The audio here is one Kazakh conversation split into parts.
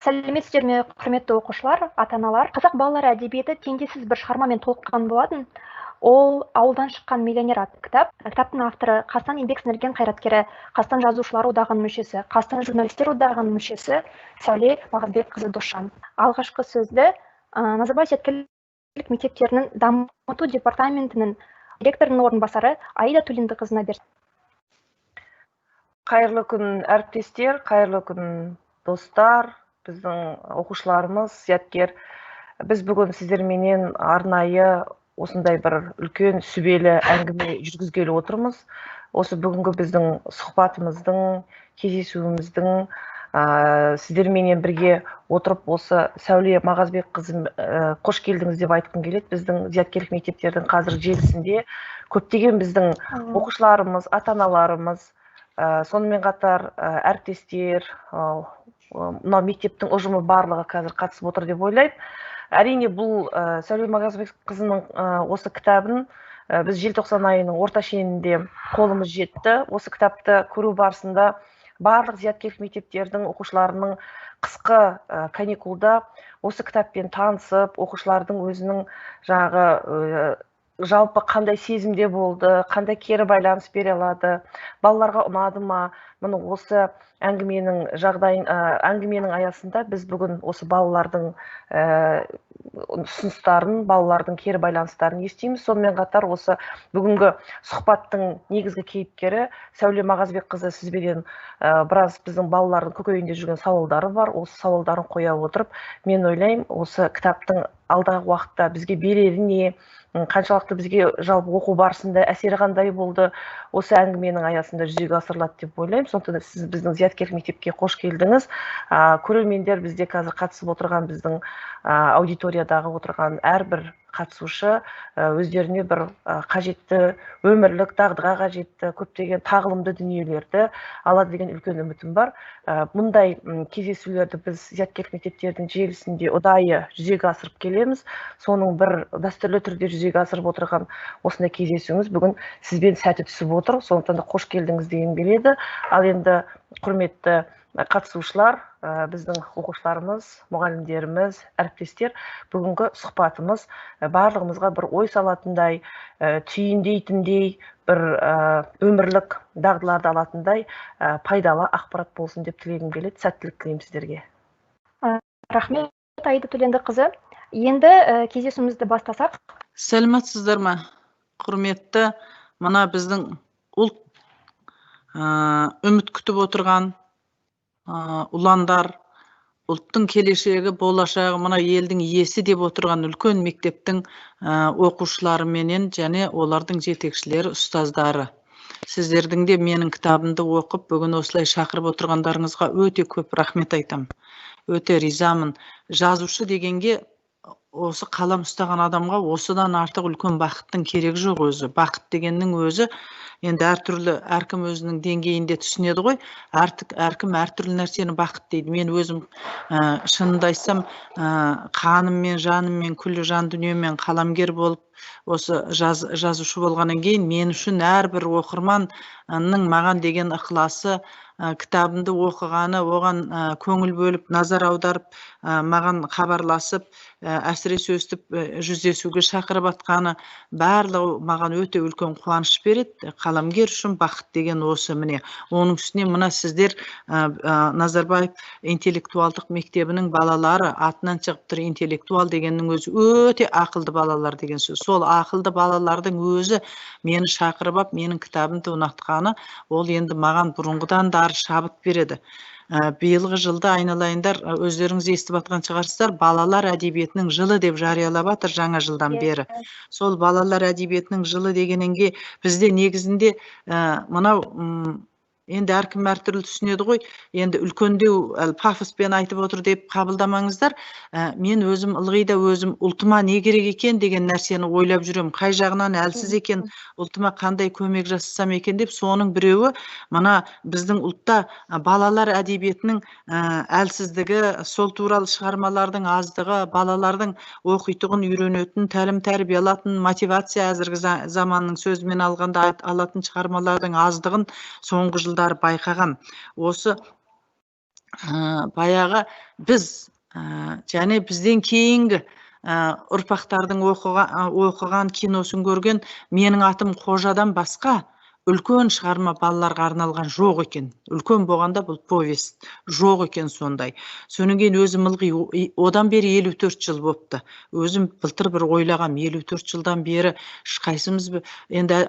Сәлеметсіздер ме, құрметті оқушылар, ата-аналар! Қазақ балалар әдебиеті теңдессіз бір шығармамен толыққан болатын. Ол «Ауылдан шыққан миллионер» атты кітап. Кітаптың авторы — Қазақстан еңбек сіңірген қайраткері, Қазақстан Жазушылар одағының мүшесі, Қазақстан Журналистер одағының мүшесі Сәуле Мағазбекқызы Досжан. Алғашқы сөзді Назарбаев зияткерлік мектептерінің дамыту департаментінің директорының орынбасары Аида Төлендіқызына берсін. Қайырлы күн, әріптестер, қайырлы күн, достар, біздің оқушыларымыз, зияткер. Біз бүгін сіздерменен арнайы осындай бір үлкен сүбелі әңгіме жүргізгелі отырмыз. Осы бүгінгі біздің сұхбатымыздың, кездесуіміздің, сіздерменен бірге отырып, осы Сәуле Мағазбекқызы, қош келдіңіз деп айтқым келеді. Біздің зияткерлік мектептердің қазір желісінде көптеген біздің оқушыларымыз, ата аналарымыз, сонымен қатар әріптестер, мынау мектептің ұжымы, барлығы қазір қатысып отыр деп ойлаймын. Әрине, бұл Сәуле Мағазбекқызының осы кітабын біз желтоқсан айының орта шенінде қолымыз жетті. Осы кітапты көру барысында барлық зияткерлік мектептердің оқушыларының қысқы каникулда осы кітаппен танысып, оқушылардың өзінің жаңағы жалпы қандай сезімде болды, қандай кері байланыс бере алады, балаларға ұнады ма, міне, осы әңгіменің жағдайын, әңгіменің аясында біз бүгін осы балалардың ұсыныстарын, балалардың кері байланыстарын естиміз. Сонымен қатар осы бүгінгі сұхбаттың негізгі кейіпкері Сәуле Мағазбекқызы сізбенен біраз біздің балалардың көкейінде жүрген сауалдары бар. Осы сауалдарын қоя отырып, мен ойлаймын, осы кітаптың алдағы уақытта бізге берері не, қаншалықты бізге жалпы оқу барысында әсері қандай болды, осы әңгіменің аясында жүзеге асырылады деп ойлаймын. Сондықтан да сіз біздің зияткерлік мектепке қош келдіңіз. Көрермендер, бізде қазір қатысып отырған, біздің аудиториядағы отырған әрбір қатысушы өздеріне бір қажетті, өмірлік дағдыға қажетті көптеген тағылымды дүниелерді алады деген үлкен үмітім бар. Мұндай кездесулерді біз зияткерлік мектептердің желісінде ұдайы жүзеге асырып келеміз. Соның бір дәстүрлі түрде жүзеге асырып отырған осындай кездесуіміз бүгін сізбен сәті түсіп отыр. Сондықтан да қош келдіңіз дегім келеді. Ал енді, құрметті қатысушылар, біздің оқушыларымыз, мұғалімдеріміз, әріптестер, бүгінгі сұхбатымыз барлығымызға бір ой салатындай, түйіндейтіндей, бір өмірлік дағдыларды алатындай пайдалы ақпарат болсын деп тілегім келеді. Сәттілік тілеймін сіздерге. Рахмет, Аида Төлендіқызы. Енді кездесуімізді бастасақ. Сәлеметсіздер ме, құрметті мына біздің ұлт үміт күтіп отырған ұландар, ұлттың келешегі, болашағы, мына елдің иесі деп отырған үлкен мектептің оқушылары менен және олардың жетекшілері, ұстаздары. Сіздердің де менің кітабымды оқып, бүгін осылай шақырып отырғандарыңызға өте көп рахмет айтамын. Өте ризамын. Жазушы дегенге, осы қалам ұстаған адамға осыдан артық үлкен бақыттың керегі жоқ өзі. Бақыт дегеннің өзі енді әртүрлі, әркім өзінің деңгейінде түсінеді ғой. Әркім әртүрлі нәрсені бақыт дейді. Мен өзім, шынымды айтсам, қаныммен, жаныммен, күллі жан дүниеммен қаламгер болып, осы жазушы болғаннан кейін мен үшін әрбір оқырманның маған деген ықыласы, кітабымды оқығаны, оған көңіл бөліп, назар аударып, маған хабарласып, әсіресе өстіп жүздесуге шақырып атқаны, барлығы маған өте үлкен қуаныш береді. Қаламгер үшін бақыт деген осы, міне. Оның үстіне мына сіздер, Назарбаев интеллектуалдық мектебінің балалары, атынан шығып тұр, интеллектуал дегеннің өзі өте ақылды балалар деген сөз. Сол ақылды балалардың өзі мені шақырып алып, менің кітабымды ұнатқаны, ол енді маған бұрынғыдан да ары шабыт береді. Биылғы жылда, айналайындар, өздеріңіз естіп жатқан шығарсыздар, балалар әдебиетінің жылы деп жариялап жатыр жаңа жылдан бері. Сол балалар әдебиетінің жылы дегеннен бізде негізінде мынау енді әркім әртүрлі түсінеді ғой. Енді үлкендеу пафоспен айтып отыр деп қабылдамаңыздар. Мен өзім ылғи да өзім ұлтыма не керек екен деген нәрсені ойлап жүремін. Қай жағынан әлсіз екен, ұлтыма қандай көмек жасасам екен деп. Соның біреуі мына біздің ұлтта балалар әдебиетінің әлсіздігі, сол туралы шығармалардың аздығы, балалардың оқитұғын, үйренетін, тәлім тәрбие алатын, мотивация әзіргі заманның сөзімен алғанда алатын шығармалардың аздығын соңғы жылдары байқаған. Осы Баяғы біз және бізден кейінгі ұрпақтардың оқыған киносын көрген «Менің атым Қожадан» басқа үлкен шығарма балаларға арналған жоқ екен. Үлкен болғанда бұл повесть жоқ екен сондай. Содан кейін өзім ылғи одан бері 54 жыл бопты. Өзім былтыр бір ойлағам, 54 жылдан бері ешқайсымыз енді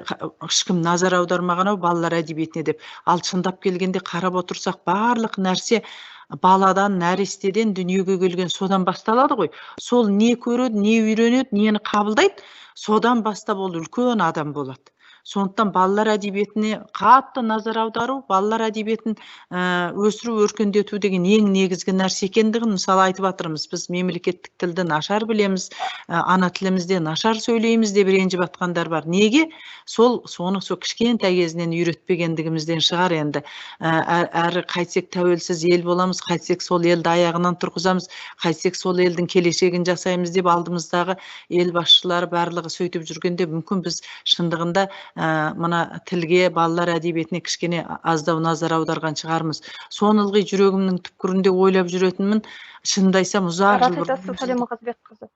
ешкім назар аудармаған ау балалар әдебиетіне деп. Ал шындап келгенде қарап отырсақ, барлық нәрсе баладан, нәрестеден, дүниеге келген содан басталады ғой. Сол не көреді, не үйренеді, нені қабылдайды, содан бастап ол үлкен адам болады. Сондықтан балалар әдебиетіне қатты назар аудару, балалар әдебиетін өсіру, өркендету деген ең негізгі нәрсе екендігін мысалы айтып жатырмыз. Біз мемлекеттік тілді нашар білеміз, ана тілімізде нашар сөйлейміз деп ренжіп жатқандар бар. Неге? Сол соны сол кішкентай кезінен үйретпегендігімізден шығар енді. Әрі қайтсек тәуелсіз ел боламыз, қайтсек сол елді аяғынан тұрғызамыз, қайтсек сол елдің келешегін жасаймыз деп алдымыздағы ел басшылары барлығы сөйтіп жүргенде, мүмкін біз шындығында мына тілге, балалар әдебиетіне кішкене аздау назар аударған шығармыз. Соны ылғи жүрегімнің түпкірінде ойлап жүретінмін. Шынымды айтсам, ұзақ жыл бұрын. Сәуле Мағазбекқызы.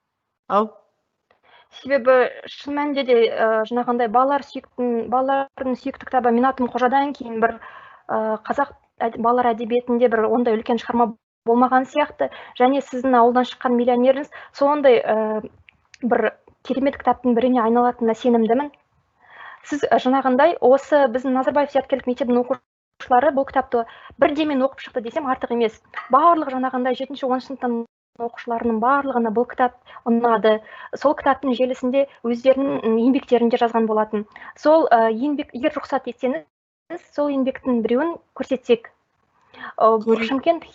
Ау. Себебі шын мәнінде де жаңағындай балалардың сүйікті кітабы «Менің атым Қожадан» кейін бір қазақ балалар әдебиетінде бір ондай үлкен шығарма болмаған сияқты. Және сіздің «Ауылдан шыққан миллионеріңіз» сондай бір керемет кітаптың біріне айналатынына сенімдімін. Сіз жаңағындай осы біздің Назарбаев зияткерлік мектебінің оқушылары бұл кітапты бірдемен оқып шықты десем артық емес. Барлық жаңағындай 7-10 сыныптан оқушыларының барлығына бұл кітап ұнады. Сол кітаптың желісінде өздерінің еңбектерін де жазған болатын. Сол еңбек, егер рұқсат етсеңіз, сол еңбектің біреуін көрсетсек. Шымкент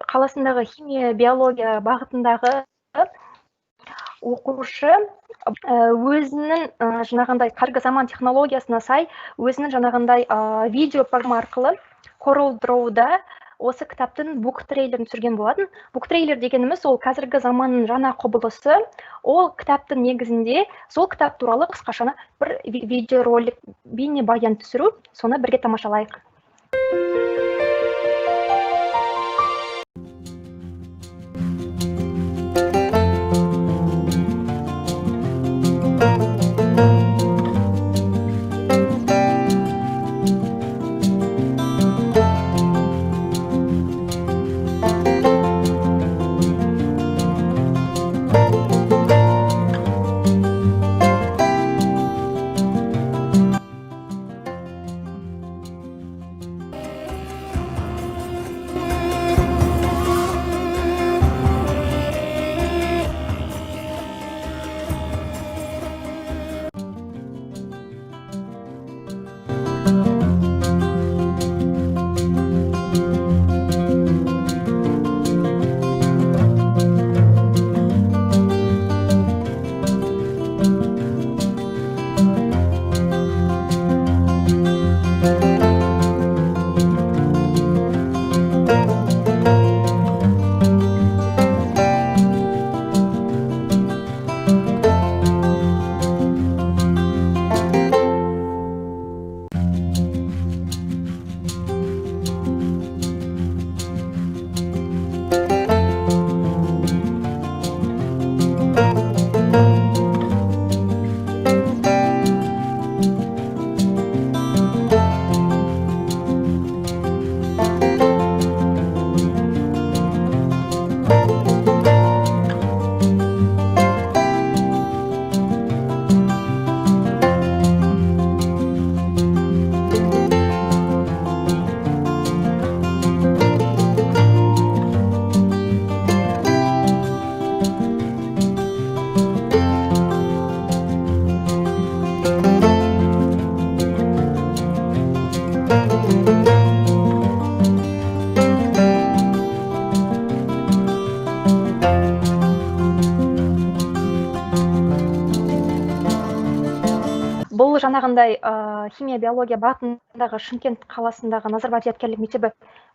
қаласындағы химия, биология бағытындағы оқушы өзінің жаңағындай қазіргі заман технологиясына сай өзінің жаңағындай видео программа арқылы Corel Draw'да осы кітаптың буктрейлерін түсірген болатын. Буктрейлер дегеніміз ол қазіргі заманның жаңа құбылысы. Ол кітаптың негізінде сол кітап туралы қысқашана бір видеоролик, бейнебаян түсіру, соны бірге тамашалайық. Бұл жаңағындай химия, биология бағытындағы Шымкент қаласындағы Назарбаев зияткерлік мектебі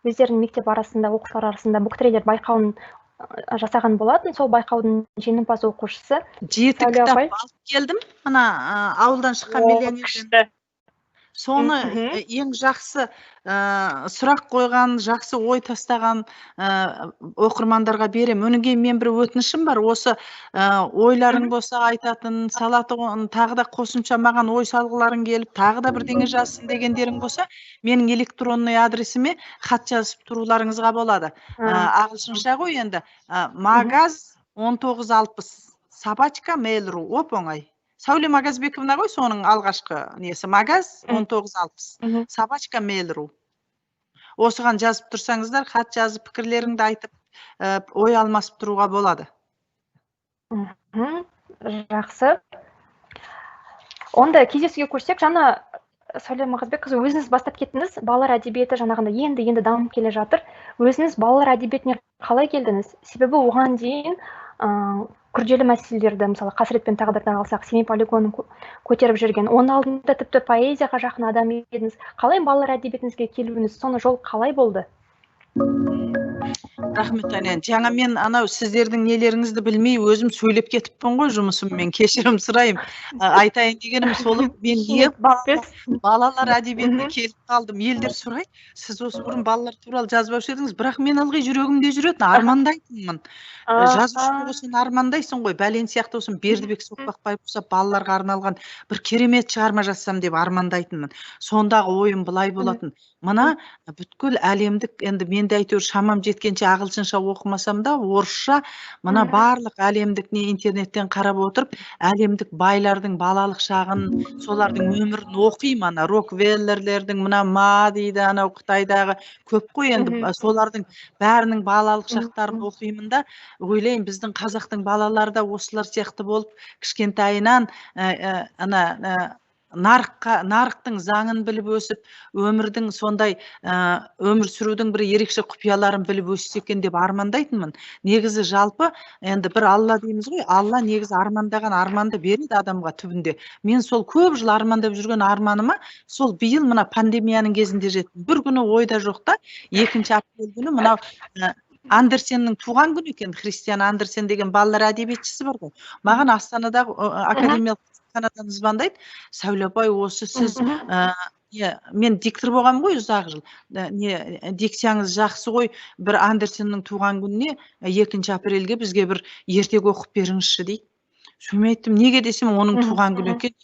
өздерінің мектеп арасында, оқушылар арасында буктрейлер байқауын жасаған болатын. Сол байқаудың жеңімпаз оқушысы 7 кітап алып келдім. Мына «Ауылдан шыққан миллионерден» Соны ең жақсы сұрақ қойған, жақсы ой тастаған оқырмандарға беремін. Одан кейін мен бір өтінішім бар. Осы ойларың болса айтатын, салатын, тағы да қосымша маған ой салғыларың келіп, тағы да бірдеңе жазсын дегендерің болса, менің электронный адресіме хат жазып тұруларыңызға болады. Ағылшынша ғой енді. Magaz 1960 @mail.ru, оп-оңай. Сәуле Магазбековна ғой соның алғашқы несі, magaz 1960 @mail.ru. Осыған жазып тұрсаңыздар, хат жазып, пікірлеріңді айтып, ой алмасып тұруға болады. Жақсы. Онда кездесуге көшсек, жаңа Сәуле Мағазбекқызы өзіңіз бастап кеттіңіз, балалар әдебиеті жаңағындай енді-енді дамып келе жатыр. Өзіңіз балалар әдебиетіне қалай келдіңіз? Себебі оған дейін күрделі мәселелерді, мысалы, қасірет пен тағдырдан алсақ, Семей полигонын көтеріп жүрген, оның алдында тіпті поэзияға жақын адам едіңіз. Қалай балалар әдебиетіңізге келуіңіз, соны жол қалай болды? Рахмет, Әлия. Жаңа мен анау сіздердің нелеріңізді білмей өзім сөйлеп кетіппін ғой жұмысыммен, кешірім сұраймын. Айтайын дегенім сол, мен не балалар әдебиетіне келіп қалдым. Елдер сұрайды, сіз осы бұрын балалар туралы жазбаушы едіңіз, бірақ мен ылғи жүрегімде жүретін, армандайтынмын. Жазушы болсаң армандайсың ғой, бәлен сияқты болсын, Бердібек Соқпақбаев болса балаларға арналған бір керемет шығарма жазсам деп армандайтынмын. Сондағы ойым былай болатын. Мына бүткіл әлемдік, енді мен де әйтеуір шамам жеткенше ағылшынша оқымасам да, орысша мына барлық әлемдік не интернеттен қарап отырып, әлемдік байлардың балалық шағын, солардың өмірін оқимын. Ана Рокфеллерлердің, мына Ма дейді, анау Қытайдағы көп қой енді, солардың бәрінің балалық шақтарын оқимын да, ойлаймын, біздің қазақтың балалары да осылар сияқты болып, кішкентайынан ана нарықтың заңын біліп өсіп, өмірдің сондай өмір сүрудің бір ерекше құпияларын біліп өссе екен деп армандайтынмын. Негізі жалпы енді бір Алла дейміз ғой, Алла негізі армандаған арманды береді адамға түбінде. Мен сол көп жыл армандап жүрген арманыма сол биыл мына пандемияның кезінде жеттім. Бір күні ойда жоқта, 2 апрель күні мынау Андерсеннің туған күні екен, Христиан Андерсен деген балалар әдебиетшісі бар ғой. Маған Астанадағы академиялық кітапханадан звондайды, Сәуле апай, осы сіз мен диктор болғанмын ғой ұзақ жыл. Не, дикцияңыз жақсы ғой, бір Андерсеннің туған күніне 2 апрельге бізге бір ертегі оқып беріңізші дейді. Сонымен айттым, неге десем, оның туған күні екен.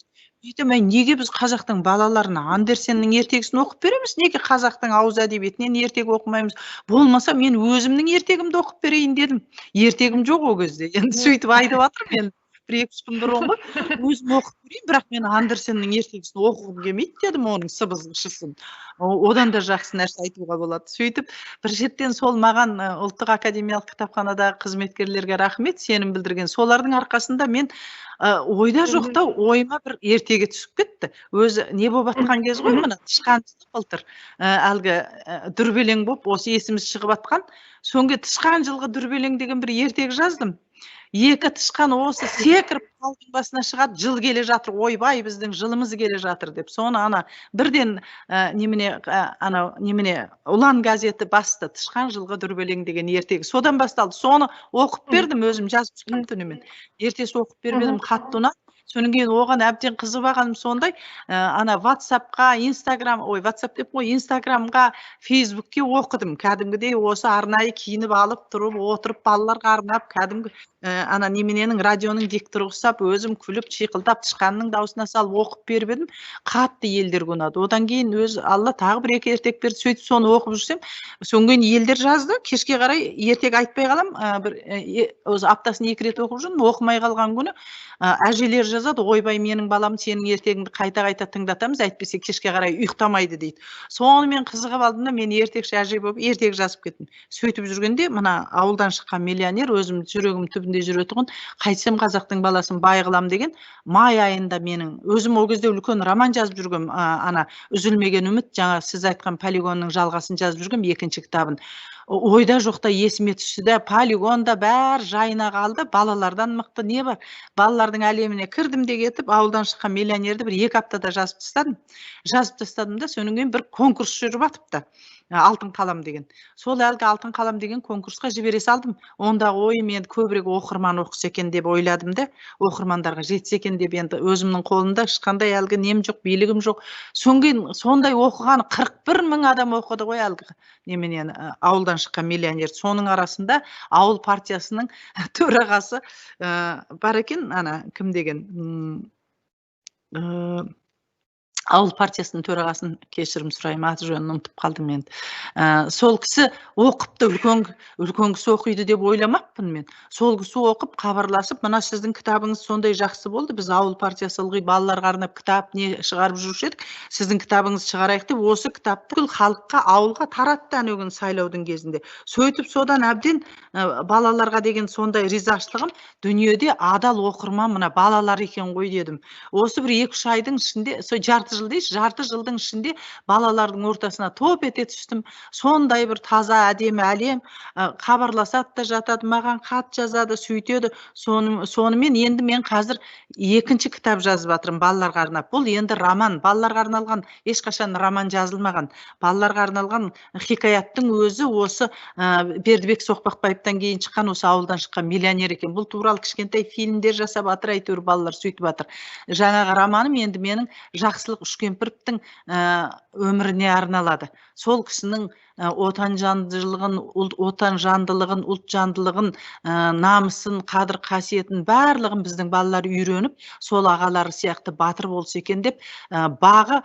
Айтам, әй, неге біз қазақтың балаларына Андерсеннің ертегісін оқып береміз, неге қазақтың ауыз әдебиетінен ертегі оқымаймыз? Болмаса мен өзімнің ертегімді оқып берейін дедім. Ертегім жоқ ол кезде. Енді сөйтіп айтып жатырмын енді. Бір екі үш күн бұрын ғой, өзім оқып берейін, бірақ мен Андерсеннің ертегісін оқығым келмейді дедім, оның сыбызғышысын. Одан да жақсы нәрсе айтуға болады. Сөйтіп бір шеттен сол маған ұлттық академиялық кітапханадағы қызметкерлерге рахмет, сенім білдірген. Солардың арқасында мен ойда жоқта ойыма бір ертегі түсіп кетті. Өзі не болып атқан кез ғой, мына тышқан жылы былтыр, әлгі дүрбелең болып осы есіміз шығып атқан. Соңғы тышқан жылғы дүрбелең деген бір ертегі жаздым. Екі тышқан осы секіріп таудың басына шығады, жыл келе жатыр, ойбай біздің жылымыз келе жатыр деп. Соны ана бірден немене, анау немене Ұлан газеті басты, тышқан жылғы дүрбелең деген ертегі. Содан басталды. Соны оқып бердім, өзім жазып шықтым түнімен. Ертесі оқып беріп едім, қатты ұнады. Содан кейін оған әбден қызып алғаным сондай, ана WhatsApp-қа, Instagram, ой, WhatsApp деп қой, Instagram-ға, Facebook-ке оқыдым. Кәдімгідей осы арнайы киініп алып, тұрып, отырып, балаларға арнап, кәдімгі ана немененің радионың дикторы ұқсап, өзім күліп, шиқылдап, тышқанның даусына салып оқып беріп едім. Қатты елдерге ұнады. Одан кейін өз Алла тағы бір екі ертек берді. Сөйтіп соны оқып жүрсем, содан кейін елдер жазды. Кешке қарай ертек айтпай қалам, бір өзі аптасына 2 рет оқып жүрмін. Оқымай қалған күні әжелер жазады, ойбай менің балам сенің ертегіңді қайта-қайта тыңдатамыз, әйтпесе кешке қарай ұйықтамайды дейді. Сонымен қызығып алдым да, мен ертекші әже болып ертек жазып кеттім. Сөйтіп жүргенде мына ауылдан шыққан миллионер, өзім жүрегім түбінде жүретұғын, қайтсем қазақтың баласын бай қылам деген май айында менің өзім ол кезде үлкен роман жазып жүргем, ана үзілмеген үміт, жаңа сіз айтқан полигонның жалғасын жазып жүргем, екінші кітабын. Ойда жоқта есіме түсті де, полигонда бәрі жайына қалды, балалардан мықты не бар? Балалардың әлеміне кірдім де кетіп, ауылдан шыққан миллионерді бір 2 аптада жазып тастадым. Жазып тастадым да, содан кейін бір конкурс жүріп атыпты. Алтын қалам деген. Сол әлгі Алтын қалам деген конкурсқа жібере салдым. Ондағы ойым енді көбірек оқырман оқыса екен деп ойладым да, оқырмандарға жетсе екен деп. Енді өзімнің қолымда ешқандай әлгі нем жоқ, билігім жоқ. Содан сондай оқыған 41 мың адам оқыды ғой әлгі неменен ауылдан шыққан миллионер. Соның арасында ауыл партиясының төрағасы бар екен, ана кім деген, ауыл партиясының төрағасын, кешірім сұраймын, аты жөнін ұмытып қалдым енді. Сол кісі оқыпты, үлкен кісі оқиды деп ойламаппын мен. Сол кісі оқып, хабарласып, мына сіздің кітабыңыз сондай жақсы болды, біз ауыл партиясы ылғи балаларға арнап кітап не шығарып жүруші едік, сіздің кітабыңызды шығарайық деп осы кітапты бүкіл халыққа, ауылға таратты әнеу күні сайлаудың кезінде. Сөйтіп содан әбден балаларға деген сондай ризашылығым, дүниеде адал оқырман мына балалар екен ғой дедім. Осы бір 2-3 айдың ішінде, сол жарты жыл дейсіз, жарты жылдың ішінде балалардың ортасына топ ете түстім. Сондай бір таза әдемі әлем, хабарласады да жатады, маған хат жазады, сөйтеді. Сонымен енді мен қазір екінші кітап жазып жатырмын балаларға арнап. Бұл енді роман, балаларға арналған ешқашан роман жазылмаған. Балаларға арналған хикаяттың өзі осы Бердібек Соқпақбаевтан кейін шыққан осы ауылдан шыққан миллионер екен. Бұл туралы кішкентай фильмдер жасап жатыр, әйтеуір балалар сөйтіп жатыр. Жаңағы романым енді менің Жақсылық Үшкемпіровтің өміріне арналады. Сол кісінің отанжандылығын, ұлтжандылығын, намысын, қадір қасиетін барлығын біздің балалар үйреніп, сол ағалары сияқты батыр болса екен деп, бағы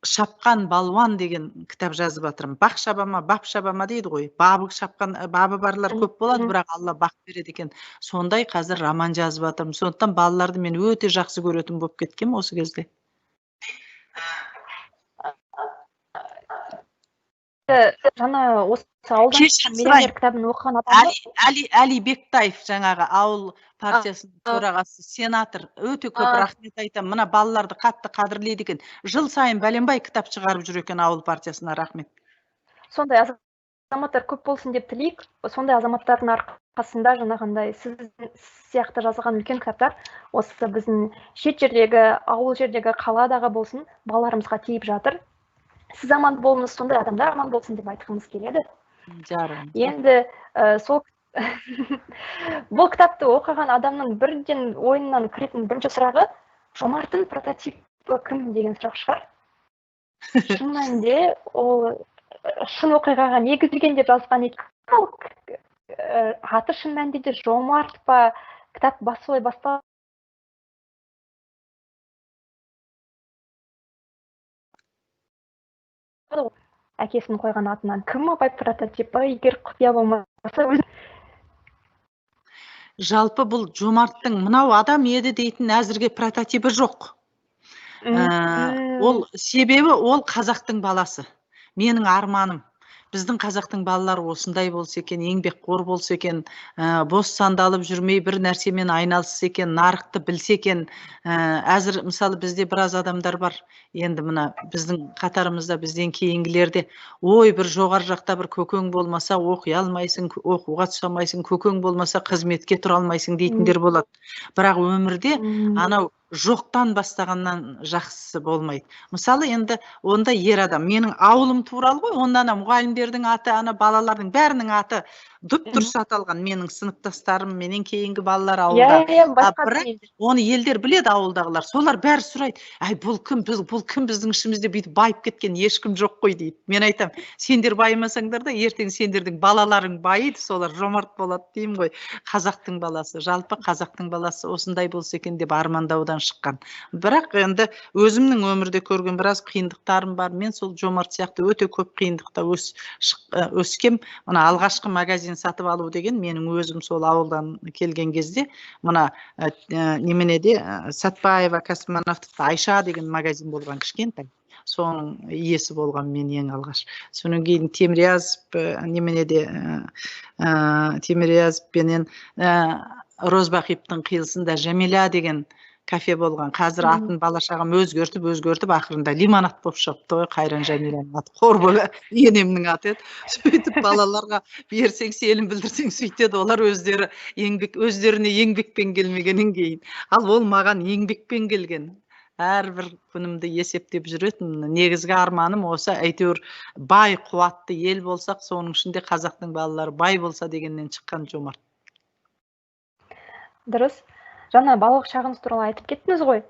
шапқан балуан деген кітап жазып жатырмын. Бақ шаба ма, бап шаба ма дейді ғой. Бабы шапқан, бабы барлар көп болады, бірақ Алла бақ береді екен. Сондай қазір роман жазып жатырмын. Сондықтан балаларды мен өте жақсы көретін болып кеткенмін осы кезде. Жаңа осы ауылдан миллионер кітабын оқыған адам Әли Бектаев, жаңағы ауыл партиясының төрағасы, сенатор, өте көп рахмет айтамын. Мына балаларды қатты қадірлейді екен. Жыл сайын бәленбай кітап шығарып жүр екен ауыл партиясына, рахмет. Сондай азаматтар көп болсын деп тілейік. Сондай азаматтардың арқасында жаңағындай сіз сияқты жазылған үлкен кітаптар осы біздің шет жердегі, ауыл жердегі, қаладағы болсын балаларымызға тиіп жатыр. Сіз аман болыңыз, сондай адамдар аман болсын деп айтқымыз келеді. Енді сол бұл кітапты оқыған адамның бірден ойынан кіретін бірінші сұрағы Жомарттың прототипі кім деген сұрақ шығар. Шын мәнінде ол шын оқиғаға негізделген деп жазған екен. Ол аты шын мәнінде де Жомарт па, кітап солай басталады әкесінің қойған атынан. Кім абай прототипі, егер құпия болмаса? Жалпы бұл Жомарттың мынау адам еді дейтін әзірге прототипі жоқ. Ол себебі ол қазақтың баласы. Менің арманым, біздің қазақтың балалары осындай болса екен, еңбекқор болса екен, бос сандалып жүрмей бір нәрсемен айналысса екен, нарықты білсе екен. Әзір мысалы бізде біраз адамдар бар, енді мына біздің қатарымызда, бізден кейінгілерде, ой, бір жоғары жақта бір көкең болмаса оқи алмайсың, оқуға түсе алмайсың, көкең болмаса қызметке тұра алмайсың дейтіндер болады. Бірақ өмірде анау жоқтан бастағаннан жақсысы болмайды. Мысалы енді онда ер адам, менің ауылым туралы ғой, онда ана мұғалімдердің аты, ана балалардың бәрінің аты дұп дұрыс аталған, менің сыныптастарым, менен кейінгі балалар ауылда. Бірақ оны елдер біледі, ауылдағылар. Солар бәрі сұрайды, әй, бұл кім, бұл кім біздің ішімізде бүйтіп байып кеткен ешкім жоқ қой дейді. Мен айтам, сендер байымасаңдар да ертең сендердің балаларың байиды, солар жомарт болады деймін ғой. Қазақтың баласы, жалпы қазақтың баласы осындай болса екен деп армандаудан шыққан. Бірақ енді өзімнің өмірде көрген біраз қиындықтарым бар. Мен сол Жомарт сияқты өте көп қиындықта өскем. Мына алғашқы магазин сатып алу деген менің өзім сол ауылдан келген кезде мына неменеде Сәтбаева космонавтовта Айша деген магазин болған кішкентай. Соның иесі болған мен ең алғаш. Содан кейін Темірязов неменеде Темірязов пенен Розбақиевтің қиылысында Жәмила деген кафе болған. Қазір атын бала шағам өзгертіп, өзгертіп ақырында лимонад болып шығыпты ғой. Қайран Жәмиланың аты қор болып енемнің аты еді. Сөйтіп балаларға берсең, селін білдірсең сөйтеді. Олар өздері еңбек, өздеріне еңбекпен келмегеннен кейін. Ал ол маған еңбекпен келген. Әрбір күнімді есептеп жүретінмін. Негізгі арманым осы, әйтеуір бай қуатты ел болсақ, соның ішінде қазақтың балалары бай болса дегеннен шыққан Жомарт. Дұрыс. Жаңа балалық шағыңыз туралы айтып кеттіңіз ғой.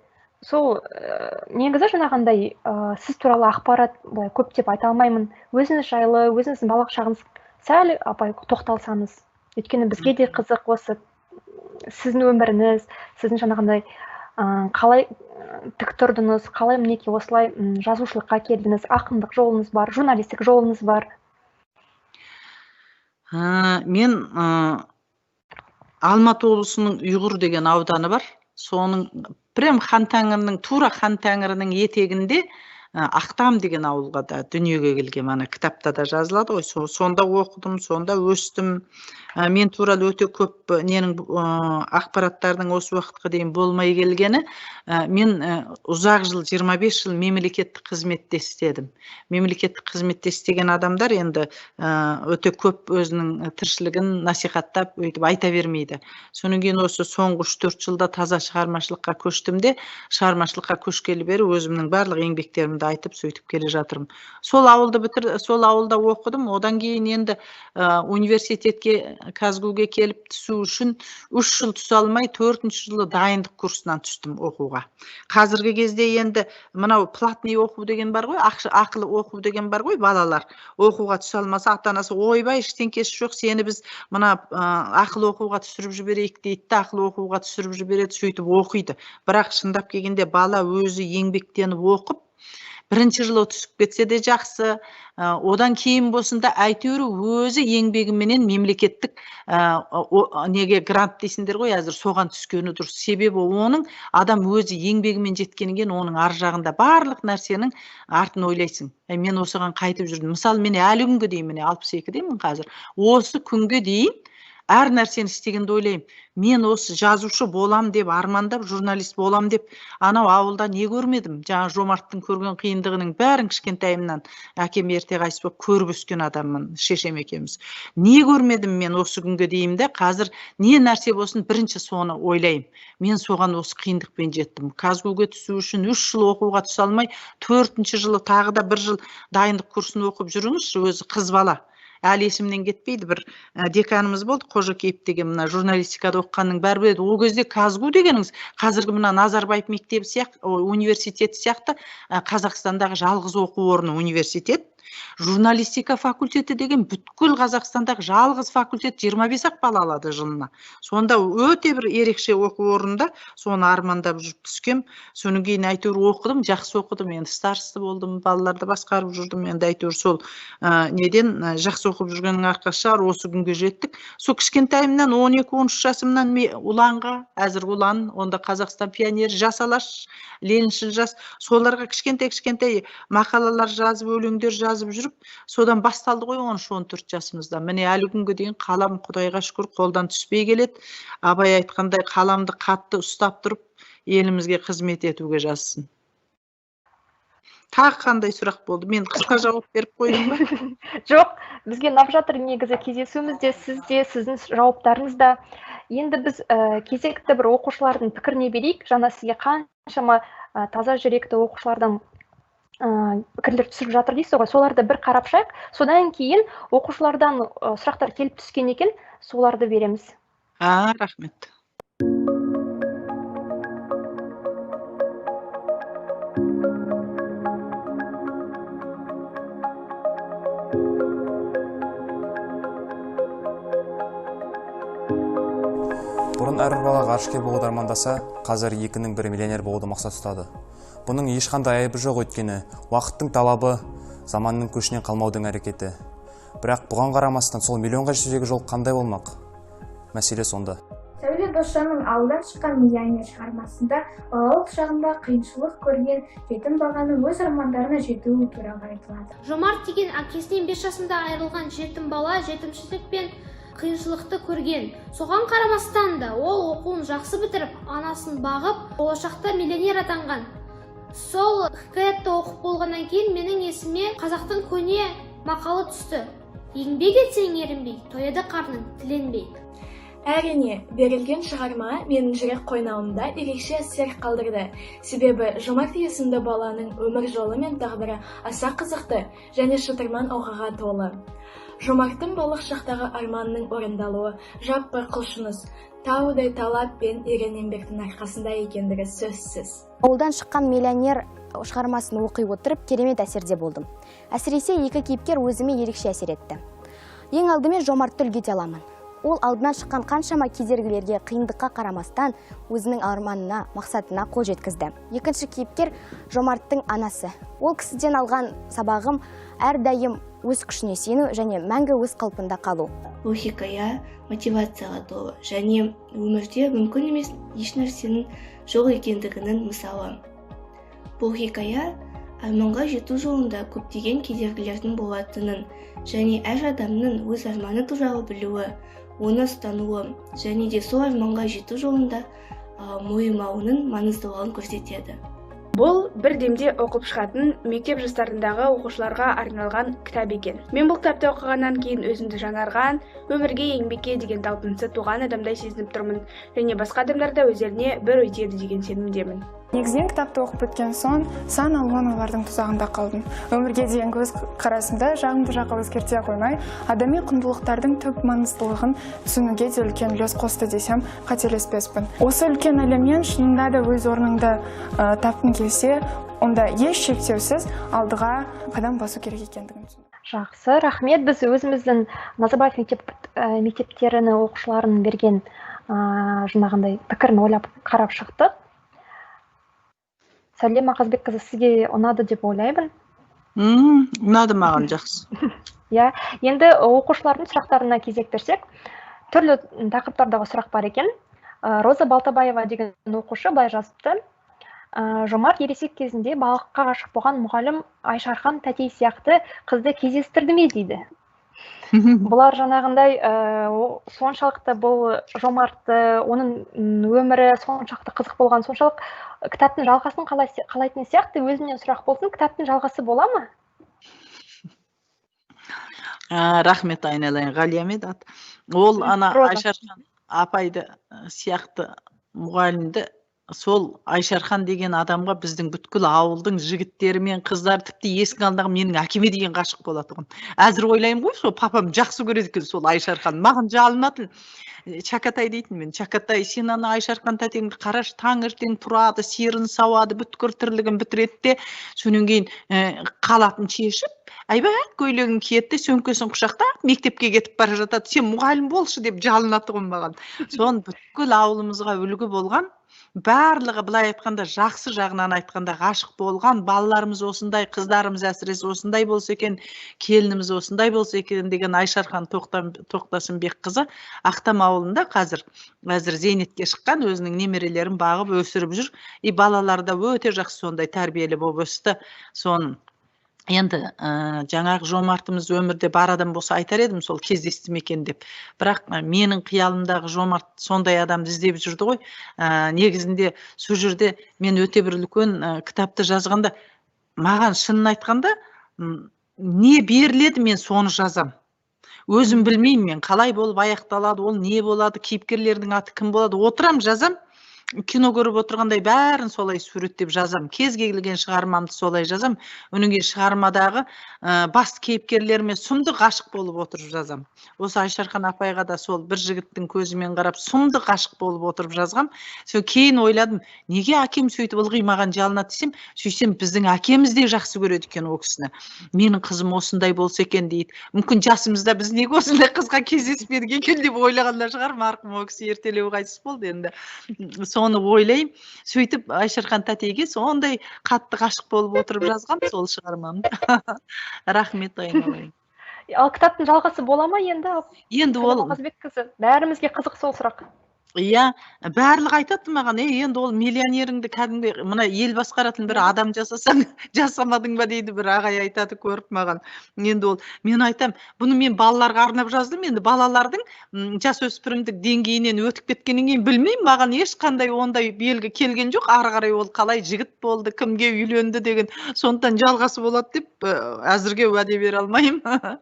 Сол негізі жаңағындай сіз туралы ақпарат былай көптеп айта алмаймын. Өзіңіз жайлы, өзіңіздің балалық шағыңыз сәл апай тоқталсаңыз. Өйткені бізге де қызық осы сіздің өміріңіз, сіздің жаңағындай қалай тік тұрдыңыз, қалай мінекей осылай жазушылыққа келдіңіз, ақындық жолыңыз бар, журналистік жолыңыз бар. Мен Алматы облысының Ұйғыр деген ауданы бар. Соның прям Хан Тәңірінің, тура Хан Тәңірінің етегінде Ақтам деген ауылға да дүниеге келген, ана кітапта да жазылады ғой. Сонда оқыдым, сонда өстім. Мен туралы өте көп ненің ақпараттардың осы уақытқа дейін болмай келгені. Мен ұзақ жыл, 25 жыл мемлекеттік қызметте істедім. Мемлекеттік қызметте істеген адамдар енді өте көп өзінің тіршілігін насихаттап өйтіп айта бермейді. Содан кейін осы соңғы 3-4 жылда таза шығармашылыққа көштім де, шығармашылыққа көшкелі бері өзімнің барлық еңбектерімді айтып сөйтіп келе жатырмын. Сол ауылды бітір, сол ауылда оқыдым. Одан кейін енді университетке, КазГУ-ге келіп түсу үшін 3 жыл түсе алмай, 4-ші жылы дайындық курсынан түстім оқуға. Қазіргі кезде енді мынау платный оқу деген бар ғой, ақылы оқу деген бар ғой, балалар оқуға түсе алмаса ата-анасы ойбай ештеңкесі жоқ, сені біз мына ақылы оқуға түсіріп жіберейік дейді де, ақылы оқуға түсіріп жібереді, сөйтіп оқиды. Бірақ шындап келгенде бала өзі еңбектеніп оқып, бірінші жылы түсіп кетсе де жақсы, одан кейін болсын да әйтеуір өзі еңбегіменен мемлекеттік неге грант дейсіңдер ғой әзір, соған түскені дұрыс. Себебі оның адам өзі еңбегімен жеткеннен кейін оның ар жағында барлық нәрсенің артын ойлайсың. Мен осыған қайтып жүрдім. Мысалы, мен әлі күнге дейін, міне 62-демін қазір, осы күнге дейін әр нәрсені істегенде ойлаймын, мен осы жазушы болам деп армандап, журналист болам деп анау ауылда не көрмедім. Жаңа Жомарттың көрген қиындығының бәрін кішкентайымнан әкем ерте қайтыс болып көріп өскен адаммын, шешем екеуміз. Не көрмедім мен осы күнге дейін де, қазір не нәрсе болсын бірінші соны ойлаймын. Мен соған осы қиындықпен жеттім. КазГУ-ге түсу үшін 3 жыл оқуға түсе алмай, 4-ші жылы тағы да 1 жыл дайындық курсын оқып жүріңізші, өзі қыз бала. Әлі есімнен кетпейді, бір деканымыз болды, Қожакеев деген, мына журналистикада оқығанның бәрі біледі. Ол кезде КазГУ дегеніңіз қазіргі мына Назарбаев мектебі сияқты, университеті сияқты, Қазақстандағы жалғыз оқу орны университет. Журналистика факультеті деген бүткіл Қазақстандағы жалғыз факультет, 25 ақ бала алады жылына. Сонда өте бір ерекше оқу орнында, соны армандап жүріп түскем. Содан кейін әйтеуір оқыдым, жақсы оқыдым, енді староста болдым, балаларды басқарып жүрдім. Енді әйтеуір сол неден жақсы оқып жүргеннің арқасы шығар, осы күнге жеттік. Сол кішкентайымнан 12-13 жасымнан Ұланға, әзір Ұлан, онда Қазақстан пионері, Жас Алаш, Лениншіл жас, соларға кішкентай-кішкентай мақалалар жазып, өлеңдер жазып жүріп, содан басталды ғой 13-14 жасымызда. Міне әлі күнге дейін қалам Құдайға шүкір қолдан түспей келеді. Абай айтқандай, қаламды қатты ұстап тұрып, елімізге қызмет етуге жазсын. Тағы қандай сұрақ болды? Мен қысқа жауап беріп қойдым ба? Жоқ, бізге ұнап жатыр негізі кездесуіміз де, сіз де, сіздің жауаптарыңыз да. Енді біз кезекті бір оқушылардың пікіріне берейік. Жаңа сізге қаншама таза жүректі оқушылардан пікірлер түсіп жатыр дейсіз ғой, соларды бір қарап шығайық. Содан кейін оқушылардан сұрақтар келіп түскен екен, соларды береміз. Рахмет. Бұрын әрбір бала ғарышкер болуды армандаса, қазір екінің бірі миллионер болуды мақсат тұтады. Бұның ешқандай айыбы жоқ, өйткені уақыттың талабы, заманның көшінен қалмаудың әрекеті. Бірақ бұған қарамастан сол миллионға жетудегі жол қандай болмақ? Мәселе сонда. Сәуле Досжанның ауылдан шыққан миллионер шығармасында балалық шағында қиыншылық көрген жетім баланың өз армандарына жетуі туралы айтылады. Жомарт деген әкесінен 5 жасында айырылған жетім бала жетімшілік пен қиыншылықты көрген. Соған қарамастан да ол оқуын жақсы бітіріп, анасын бағып, болашақта миллионер атанған. Сол хикаятты оқып болғаннан кейін менің есіме қазақтың көне мақалы түсті. Еңбек етсең ерінбей, тояды қарның тіленбей. Әрине, берілген шығарма менің жүрек қойнауымда ерекше әсер қалдырды. Себебі Жомарт есімді баланың өмір жолы мен тағдыры аса қызықты және шытырман оқиғаға толы. Жомарттың балалық шақтағы арманының орындалуы жаппай құлшыныс, таудай талап пен ерен еңбектің арқасында екендігі сөзсіз. Ауылдан шыққан миллионер шығармасын оқи отырып, керемет әсерде болдым. Әсіресе екі кейіпкер өзіме ерекше әсер етті. Ең алдымен Жомартты үлгі ете аламын. Ол алдынан шыққан қаншама кедергілерге, қиындыққа қарамастан өзінің арманына, мақсатына қол жеткізді. Екінші кейіпкер Жомарттың анасы. Ол кісіден алған сабағым әрдайым өз күшіне сену және мәңгі өз қалпында қалу. Бұл хикая мотивацияға толы және өмірде мүмкін емес ешнәрсенің жоқ екендігінің мысалы. Бұл хикая арманға жету жолында көптеген кедергілердің болатынын және әр адамның өз арманы туралы білуі, оны ұстануы және де сол арманға жету жолында мойымауының маңыздылығын көрсетеді. Бұл бір демде оқып шығатын мектеп жастарындағы оқушыларға арналған кітап екен. Мен бұл кітапты оқығаннан кейін өзімді жаңарған, өмірге, еңбекке деген талпынысы туған адамдай сезініп тұрмын және басқа адамдар да өздеріне бір өтеді деген сенімдемін. Негізінен кітапты оқып біткен соң сан алуан ойлардың тұзағында қалдым. Өмірге деген көз қарасымда жағымды жаққа өзгерте қоймай, адами құндылықтардың түп маңыздылығын түсінуге де үлкен үлес қосты десем қателеспеспін. Осы үлкен әлемнен шынында да өз орныңды тапқың келсе, онда еш шектеусіз алдыға қадам басу керек екендігін түсіндім. Жақсы, рахмет. Біз өзіміздің Назарбаев мектептерінің оқушыларының берген жаңағындай пікірін ойлап қарап шықтық. Сәуле Мақазбекқызы, сізге ұнады деп ойлаймын. Ұнады маған, жақсы. Иә, енді оқушылардың сұрақтарына кезек берсек, түрлі тақырыптардағы сұрақ бар екен. Роза Балтабаева деген оқушы былай жазыпты. Жомарт ересек кезінде балыққа ғашық болған мұғалім Айшархан тәтей сияқты қызды кездестірді ме дейді. Бұлар жаңағындай соншалықты бұл Жомартты, оның өмірі соншалықты қызық болған, соншалық кітаптың жалғасын қалайтын сияқты. Өзімнен сұрақ болсын, кітаптың жалғасы бола ма? Рахмет айналайын, Ғалия ат. Ол ана Айшархан апайды сияқты мұғалімді, сол Айшархан деген адамға біздің бүткіл ауылдың жігіттері мен қыздар, тіпті есіктің алдындағы менің әкеме деген ғашық болатұғын. Әзір ойлаймын ғой, сол папам жақсы көреді екен сол Айшархан. Маған жалынатын, Чакатай дейтін мен. Чакатай, сен ана Айшархан тәтеңді қарашы, таңертең тұрады, сиырын сауады, бүткіл тірлігін бітіреді де, содан кейін қалатын шешіп, әйбат көйлегін киеді де, сөмкесін құшақтап мектепке кетіп бара жатады. Сен мұғалім болшы деп жалынатұғын маған. Соны бүткіл ауылымызға үлгі болған, барлығы былай айтқанда жақсы жағынан айтқанда ғашық болған балаларымыз осындай, қыздарымыз әсіресе осындай болса екен, келініміз осындай болса екен деген Айшархан Тоқтасынбекқызы Ақтам ауылында қазір әзір зейнетке шыққан, өзінің немерелерін бағып өсіріп жүр. И балалары да өте жақсы сондай тәрбиелі болып өсті. Соны енді жаңағы Жомартымыз өмірде бар адам болса айтар едім, сол кездесті ме екен деп. Бірақ менің қиялымдағы Жомарт сондай адамды іздеп жүрді ғой. Негізінде сол жерде мен өте бір үлкен кітапты жазғанда, маған шынын айтқанда, не беріледі, мен соны жазам. Өзім білмеймін мен қалай болып аяқталады, ол не болады, кейіпкерлердің аты кім болады, отырам жазам. Кино көріп отырғандай бәрін солай суреттеп жазам. Кез келген шығармамды солай жазам. Одан кейін шығармадағы басты кейіпкерлеріме сұмдық ғашық болып отырып жазам. Осы Айшархан апайға да сол бір жігіттің көзімен қарап сұмдық ғашық болып отырып жазғам. Сол кейін ойладым, неге әкем сөйтіп ылғи маған жалынады десем, сөйтсем біздің әкеміз де жақсы көреді екен ол кісіні. Менің қызым осындай болса екен дейді. Мүмкін жасымызда біз неге осындай қызға кездеспедік екен деп ойлағандар шығар. Марқұм ол кісі ертелеу қайтыс болды енді. Соны ойлаймын. Сөйтіп Айшархан тәтейге сондай қатты ғашық болып отырып жазғам сол шығармамды. Рахмет айналайын. Ал кітаптың жалғасы бола ма енді? Енді ол Мақазбекқызы, бәрімізге қызық сол сұрақ. Иә, барлығы айтады маған, енді ол миллионеріңді кәдімгі мына ел басқаратын бір адам жасасаң, жасамадың ба дейді бір ағай айтады көріп маған. Енді ол, мен айтам, бұны мен балаларға арнап жаздым, енді балалардың жасөспірімдік деңгейінен өтіп кеткеннен кейін білмеймін, маған ешқандай ондай белгі келген жоқ, ары қарай ол қалай жігіт болды, кімге үйленді деген, сондықтан жалғасы болады деп әзірге уәде бере алмаймын.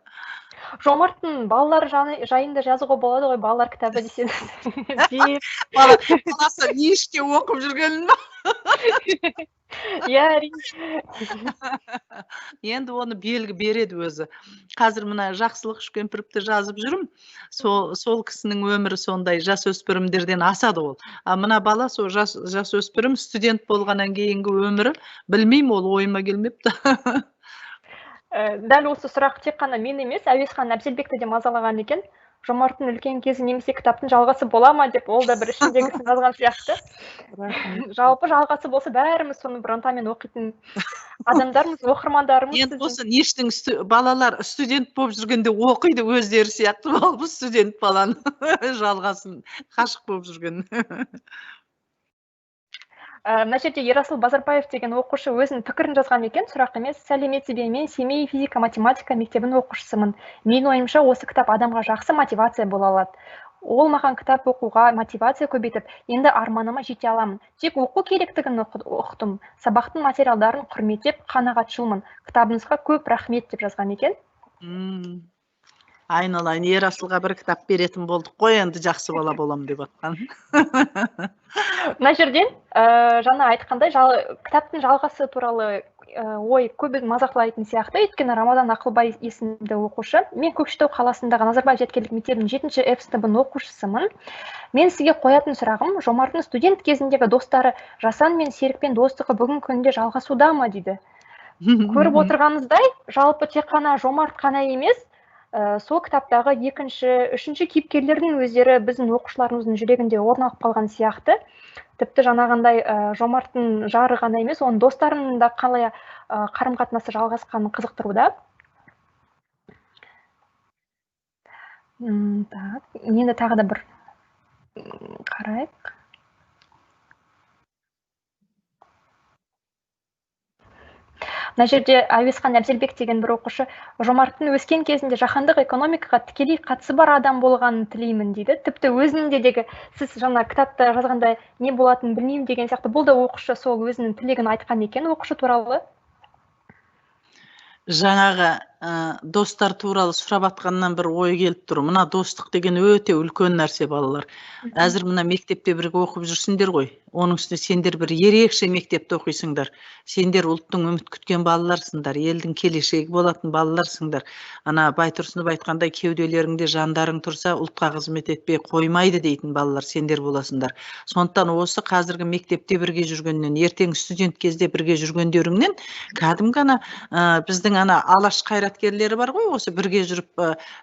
Жомарттың балалар жайында жазуға болады ғой, балалар кітабы десеңіз. Деп. Баласы не іште оқып жүргенін ба? Иә, әрине. Енді оны белгі береді өзі. Қазір мына Жақсылық Үшкемпіровті жазып жүрмін. Сол кісінің өмірі сондай, жасөспірімдерден асады ол. А мына бала сол жасөспірім студент болғаннан кейінгі өмірі, білмеймін, ол ойыма келмепті. Дәл осы сұрақ тек қана мен емес, Әуезхан Әбзелбекті де мазалаған екен. Жомарттың үлкен кезі немесе кітаптың жалғасы бола ма деп, ол да бір ішіндегісін жазған сияқты. Жалпы жалғасы болса, бәріміз соны бір ынтамен оқитын адамдармыз, оқырмандарымыз. Енді осы нештің балалар студент болып жүргенде оқиды өздері сияқты болып, студент баланы жалғасын ғашық болып жүрген. Мына жерде Ерасыл Базарбаев деген оқушы өзінің пікірін жазған екен, сұрақ емес. Сәлеметсіз бе, мен Семей физика математика мектебінің оқушысымын. Менің ойымша, осы кітап адамға жақсы мотивация бола алады. Ол маған кітап оқуға мотивация көбейтіп, енді арманыма жете аламын. Тек оқу керектігін ұқтым. Сабақтың материалдарын құрметтеп, қанағатшылмын. Кітабыңызға көп рахмет деп жазған екен. Айналайын, Ерасылға бір кітап беретін болдық қой, енді жақсы бала болам деп атқан. Мына жерден жаңа айтқандай, кітаптың жалғасы туралы ой көбі мазақлайтын сияқты. Өйткені Рамазан Ақылбай есімді оқушы, мен Көкшетау қаласындағы Назарбаев зияткерлік мектебінің 7-ші F сыныбының оқушысымын. Мен сізге қоятын сұрағым, Жомарттың студент кезіндегі достары Жасан мен Серікпен достығы бүгінгі күнде жалғасуда ма дейді. Көріп отырғаныңыздай, жалпы тек қана Жомарт қана емес, сол кітаптағы екінші, үшінші кейіпкерлердің өздері біздің оқушыларымыздың жүрегінде орын алып қалған сияқты. Тіпті жаңағындай Жомарттың жары ғана емес, оның достарының да қалай қарым-қатынасы жалғасқанын қызықтыруда. Так, енді тағы да бір қарайық. Мына жерде Әуезхан Әбзелбек деген бір оқушы Жомарттың өскен кезінде жаһандық экономикаға тікелей қатысы бар адам болғанын тілеймін дейді. Тіпті өзінде дегі сіз жаңа кітапта жазғандай не болатынын білмеймін деген сияқты, бұл да оқушы сол өзінің тілегін айтқан екен оқушы туралы. Жаңағы достар туралы сұрап атқаннан бір ой келіп тұр. Мына достық деген өте үлкен нәрсе, балалар. Әзір мына мектепте бірге оқып жүрсіңдер ғой. Оның үстіне сендер бір ерекше мектепте оқисыңдар. Сендер ұлттың үміт күткен балаларсыңдар, елдің келешегі болатын балаларсыңдар. Ана Байтұрсынов айтқандай, кеуделеріңде жандарың тұрса, ұлтқа қызмет етпей қоймайды дейтін балалар сендер боласыңдар. Сондықтан осы қазіргі мектепте бірге жүргеннен, ертең студент кезде бірге жүргендеріңнен кәдімгі ана біздің ана Алаш қайраткерлері бар ғой, осы бірге жүріп,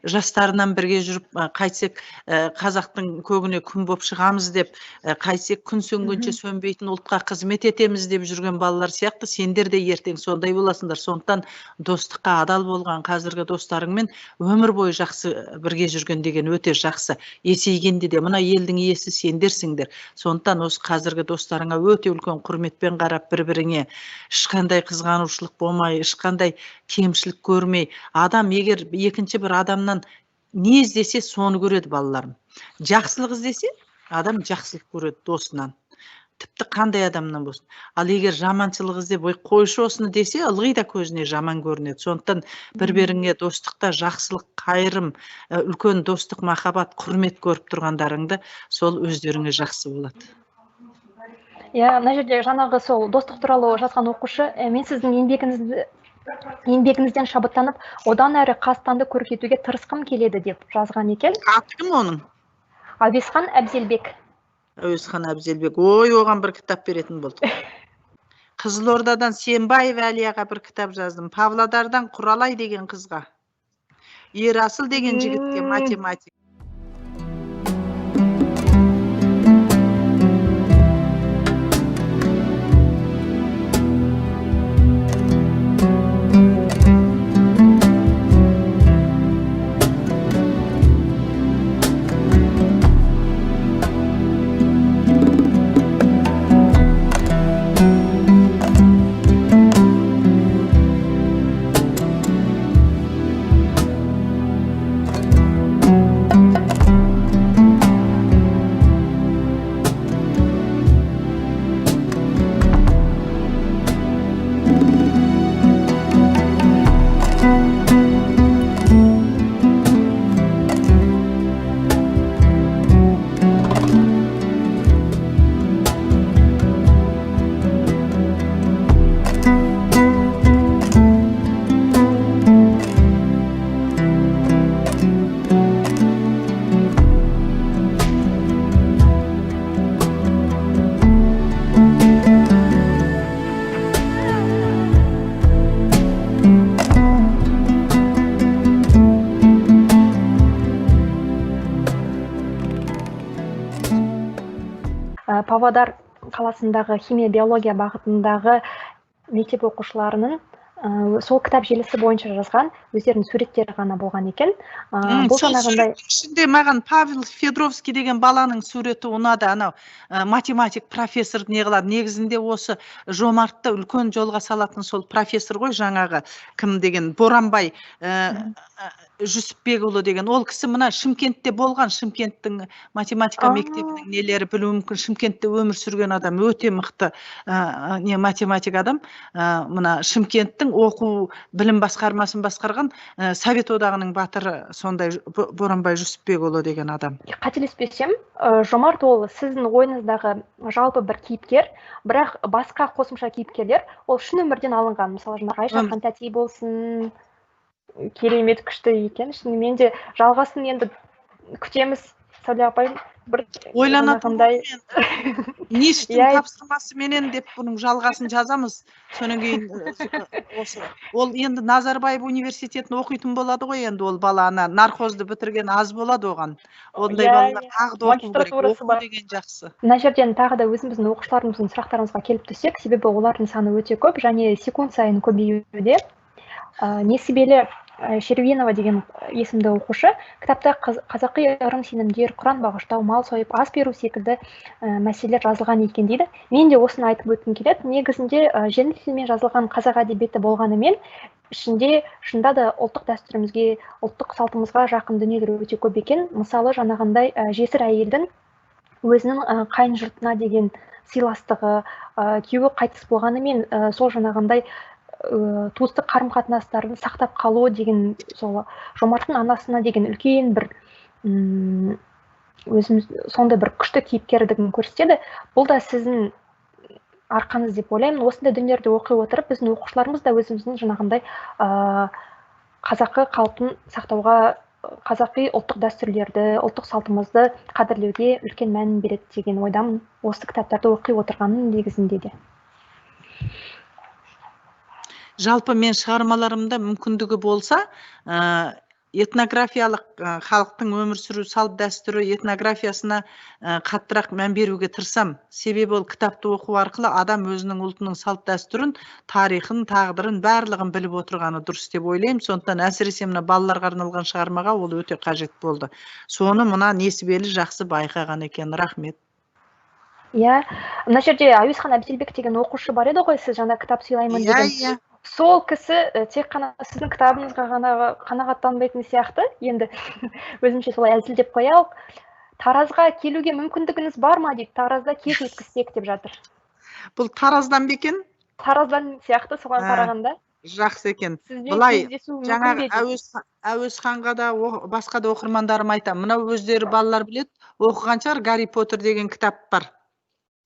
жастарынан бірге жүріп, қайтсек қазақтың көгіне күн боп шығамыз деп, қайтсек күн сөнгенше сөнбейтін ұлтқа қызмет етеміз деп жүрген балалар сияқты сендер де ертең сондай боласыңдар. Сондықтан достыққа адал болған қазіргі достарыңмен өмір бойы жақсы бірге жүрген деген өте жақсы. Есейгенде де мына елдің иесі сендерсіңдер. Сондықтан осы қазіргі достарыңа өте үлкен құрметпен қарап, бір-біріңе ешқандай қызғанушылық болмай, ешқандай кемшілік көрмей, адам егер екінші бір адамнан не іздесе соны көреді, балаларым. Жақсылық іздесе, адам жақсылық көреді досынан. Тіпті қандай адамнан болсын. Ал егер жаманшылық іздеп, ой қойшы осыны десе, ылғи да көзіне жаман көрінеді. Сондықтан бір-біріңе достықта жақсылық, қайырым, үлкен достық, махаббат, құрмет көріп тұрғандарыңды сол өздеріңе жақсы болады. Иә, мына жерде жаңағы сол достық туралы жазған оқушы, мен сіздің еңбегіңізден шабыттанып, одан әрі Қазақстанды көркейтуге тырысқым келеді деп жазған екен. Аты кім оның? Әуезхан Әбзелбек. Әуезхан Әбзелбек. Ой, оған бір кітап беретін болдық. Қызылордадан Сембаев Әлияға бір кітап жаздым. Павлодардан Құралай деген қызға. Ерасыл деген жігітке математик. Павлодар қаласындағы химия биология бағытындағы мектеп оқушыларының сол кітап желісі бойынша жазған өздерінің суреттері ғана болған екен. Бұл жаңағындай ішінде маған Павел Федоровский деген баланың суреті ұнады. Анау математик профессор не қылады. Негізінде осы Жомартты үлкен жолға салатын сол профессор ғой, жаңағы кім деген Боранбай Жүсіпбекұлы деген. Ол кісі мына Шымкентте болған, Шымкенттің математика мектебінің нелері білуі мүмкін. Шымкентте өмір сүрген адам, өте мықты не математик адам. Мына Шымкенттің оқу білім басқармасын басқарған Совет Одағының батыры сондай Боранбай Жүсіпбекұлы деген адам. Қателеспесем, Жомарт ол сіздің ойыңыздағы жалпы бір кейіпкер, бірақ басқа қосымша кейіпкерлер ол шын өмірден алынған. Мысалы, жаңағы Айша Хантәти болсын, керемет күшті екен. Шынымен де жалғасын енді күтеміз. Сәуле апай, бір ойланатындай НИШ-тің тапсырмасыменен деп бұның жалғасын жазамыз. Содан кейін осы ол енді Назарбаев университетін оқитын болады ғой енді ол бала, ана нархозды бітірген аз болады оған. Ондай балалар тағы да оқу керек, оқу деген жақсы. Мына жерден тағы да өзіміздің оқушыларымыздың сұрақтарымызға келіп түссек, себебі олардың саны өте көп және секунд сайын көбеюде. Несібелі Шервинова деген есімді оқушы кітапта қазақи ырым сенімдер, Құран бағыштау, мал сойып, ас беру секілді мәселелер жазылған екен дейді. Мен де осыны айтып өткім келеді. Негізінде жеңіл тілмен жазылған қазақ әдебиеті болғанымен, ішінде шында да ұлттық дәстүрімізге, ұлттық салтымызға жақын дүниелер өте көп екен. Мысалы, жаңағындай жесір әйелдің өзінің қайын жұртына деген сыйластығы, күйеуі қайтыс болғанымен сол жаңағындай туыстық қарым-қатынастарын сақтап қалу деген, сол Жомарттың анасына деген үлкен бір өзіміз сондай бір күшті кейіпкердігін көрсетеді. Бұл да сіздің арқаңыз деп ойлаймын. Осындай дүниелерді оқи отырып, біздің оқушыларымыз да өзіміздің жаңағындай қазақы қалпын сақтауға, қазақи ұлттық дәстүрлерді, ұлттық салтымызды қадірлеуге үлкен мән береді деген ойдамын. Осы кітаптарды оқи отырғанның негізінде де. Жалпы мен шығармаларымда мүмкіндігі болса, этнографиялық халықтың өмір сүру салт дәстүрі этнографиясына қаттырақ мән беруге тырысам. Себебі ол кітапты оқу арқылы адам өзінің ұлтының салт дәстүрін, тарихын, тағдырын барлығын біліп отырғаны дұрыс деп ойлаймын. Сондықтан әсіресе мына балаларға арналған шығармаға ол өте қажет болды. Соны мына Несібелі жақсы байқаған екен. Рахмет. Иә, мына жерде Әуезхан Әбділбек деген оқушы бар еді ғой, сіз жаңа кітап сыйлаймын деген. Иә. Сол кісі тек қана сіздің кітабыңызға ғана қанағаттанбайтын сияқты. Енді өзімше солай әзілдеп қоялық. Таразға келуге мүмкіндігіңіз бар ма дейді. Таразда кеш өткізсек деп жатыр. Бұл Тараздан ба екен? Тараздан сияқты, соған қарағанда. Жақсы екен. Былай жаңағы Әуезханға да басқа да оқырмандарым айтамын. Мынау өздері балалар біледі, оқыған шығар, Гарри Поттер деген кітап бар.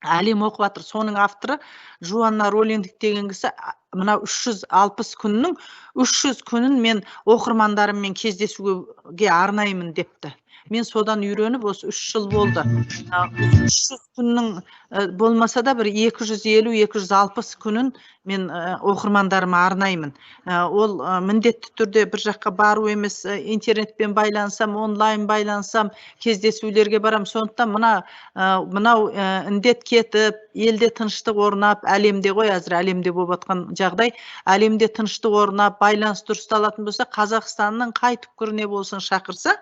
Әлем оқып жатыр. Соның авторы Джоанна Роллинг деген кісі мынау 360 күннің 300 күнін мен оқырмандарыммен кездесуге арнаймын депті. Мен содан үйреніп, осы 3 жыл болды. 300 күннің болмаса да бір 250-260 күнін мен оқырмандарыма арнаймын. Ол міндетті түрде бір жаққа бару емес, интернетпен байлансам, онлайн байлансам, кездесулерге барам. Сондықтан мынау індет кетіп, елде тыныштық орнап, әлемде ғой, әзір әлемде болып жатқан жағдай, әлемде тыныштық орнап, байланыс дұрысталатын болса, Қазақстанның қай түкпіріне болсын шақырса,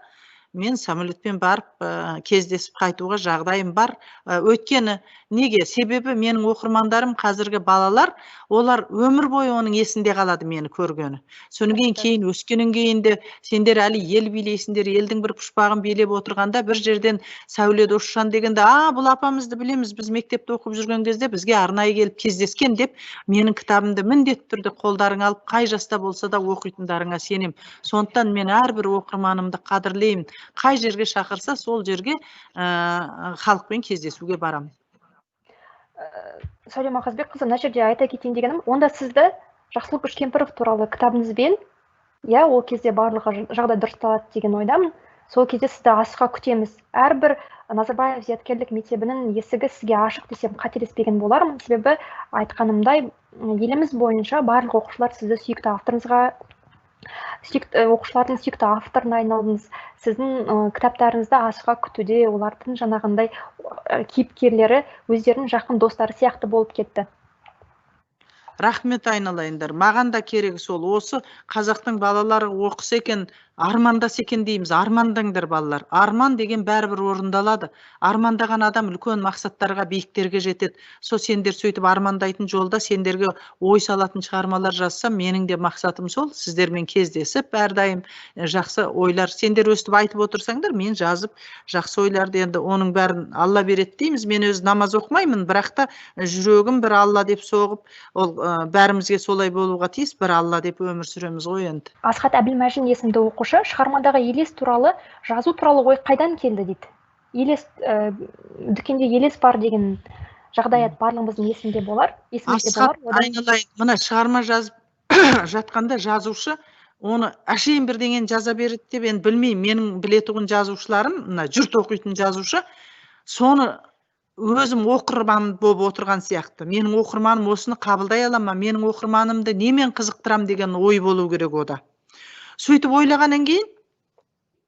мен самолетпен барып кездесіп қайтуға жағдайым бар. Өйткені неге? Себебі менің оқырмандарым қазіргі балалар, олар өмір бойы оның есінде қалады мені көргені. Содан кейін өскеннен кейін де сендер әлі ел билейсіңдер, елдің бір пұшпағын билеп отырғанда бір жерден Сәуле Досжан дегенде, а бұл апамызды білеміз, біз мектепте оқып жүрген кезде бізге арнайы келіп кездескен деп менің кітабымды міндетті түрде қолдарыңа алып, қай жаста болса да оқитындарыңа сенемін. Сондықтан мен әрбір оқырманымды қадірлеймін. Қай жерге шақырса, сол жерге халықпен кездесуге барамын. Сәуле Мақазбекқызы, мына жерде айта кетейін дегенім, онда сізді Жақсылық Үшкемпіров туралы кітабыңызбен, иә, ол кезде барлығы жағдай дұрысталады деген ойдамын. Сол кезде сізді асыға күтеміз. Әрбір Назарбаев зияткерлік мектебінің есігі сізге ашық десем қателеспеген болармын. Себебі айтқанымдай, еліміз бойынша барлық оқушылар сізді сүйікті авторыңызға Сүйікті оқушылардың сүйікті авторына айналдыңыз. Сіздің кітаптарыңызды асыға күтуде, олардың жаңағындай кейіпкерлері өздерінің жақын достары сияқты болып кетті. Рахмет, айналайындар. Маған да керегі сол. Осы қазақтың балалары оқыса екен, армандаса екен дейміз. Армандаңдар, балалар. Арман деген бәрібір орындалады. Армандаған адам үлкен мақсаттарға, биіктерге жетеді. Сол сендер сөйтіп армандайтын жолда сендерге ой салатын шығармалар жазсам, менің де мақсатым сол. Сіздермен кездесіп, әрдайым жақсы ойлар. Сендер өстіп айтып отырсаңдар, мен жазып жақсы ойларды, енді оның бәрін Алла береді дейміз. Мен өзі намаз оқымаймын, бірақ та жүрегім бір Алла деп соғып, ол бәрімізге солай болуға тиіс, бір Алла деп өмір сүреміз ғой енді. Асхат Әбілмәжін есімді оқушы шығармадағы Елес туралы жазу туралы ой қайдан келді дейді. Елес, дүкенде Елес бар деген жағдаят барлығымыздың есінде болар. Есімізде Асхат, болар. Айналайын, мына шығарма жазып жатқанда жазушы оны әшейін бірдеңені жаза береді деп енді білмеймін. Менің білетұғын жазушыларым, мына жұрт оқитын жазушы, соны өзім оқырман болып отырған сияқты. Менің оқырманым осыны қабылдай ала ма, менің оқырманымды немен қызықтырам деген ой болу керек ода. Сөйтіп ойлағаннан кейін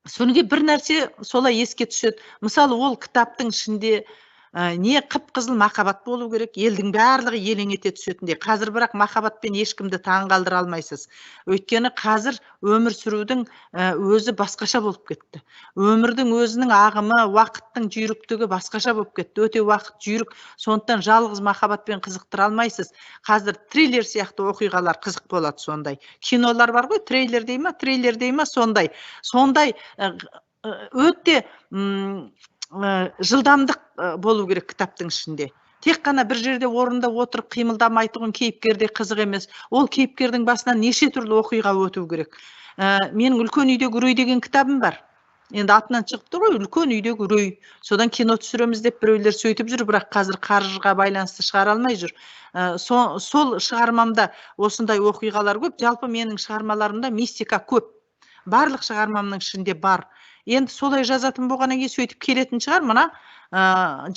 содан кейін бір нәрсе солай еске түседі. Мысалы, ол кітаптың ішінде не қып-қызыл махаббат болу керек, елдің барлығы елең ете түсетіндей. Қазір бірақ махаббатпен ешкімді таң қалдыра алмайсыз. Өйткені қазір өмір сүрудің өзі басқаша болып кетті. Өмірдің өзінің ағымы, уақыттың жүйріктігі басқаша болып кетті. Өте уақыт жүйрік, сондықтан жалғыз махаббатпен қызықтыра алмайсыз. Қазір триллер сияқты оқиғалар қызық болады сондай. Кинолар бар ғой, трейлер дей ма, трейлер дей ма, сондай. Сондай өте жылдамдық болу керек кітаптың ішінде. Тек қана бір жерде орында отырып қимылдамайтұғын кейіпкер де қызық емес. Ол кейіпкердің басынан неше түрлі оқиға өту керек. Менің «Үлкен үйдегі үрей» деген кітабым бар. Енді атынан шығып тұр ғой, үлкен үйдегі үрей. Содан кино түсіреміз деп біреулер сөйтіп жүр, бірақ қазір қаржыға байланысты шығара алмай жүр. Сол шығармамда осындай оқиғалар көп. Жалпы менің шығармаларымда мистика көп. Барлық шығармамның ішінде бар. Енді солай жазатын болғаннан кейін сөйтіп келетін шығар. Мына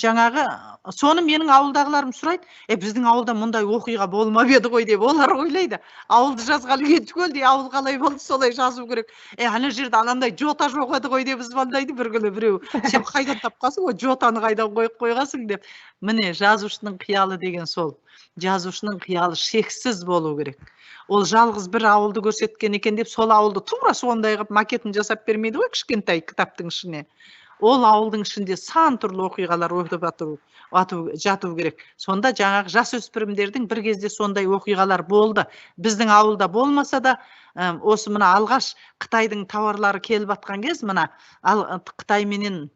жаңағы соны менің ауылдағыларым сұрайды. Біздің ауылда мұндай оқиға болмап еді ғой деп олар ойлайды. Ауылды жазғалы кейін түгелдей ауыл қалай болды солай жазу керек. Ана жерде анандай жота жоқ еді ғой деп звондайды бір күні біреу. Сен қайдан тапқансың, о жотаны қайдан қойып қойғансың деп. Міне, жазушының қиялы деген сол. Жазушының қиялы шексіз болу керек. Ол жалғыз бір ауылды көрсеткен екен деп сол ауылды тура сондай қылып макетін жасап бермейді ғой кішкентай кітаптың ішіне. Ол ауылдың ішінде сан түрлі оқиғалар өтіп жату керек. Сонда жаңағы жасөспірімдердің бір кезде сондай оқиғалар болды. Біздің ауылда болмаса да, осы мына алғаш Қытайдың тауарлары келіп атқан кез, мына Қытай менен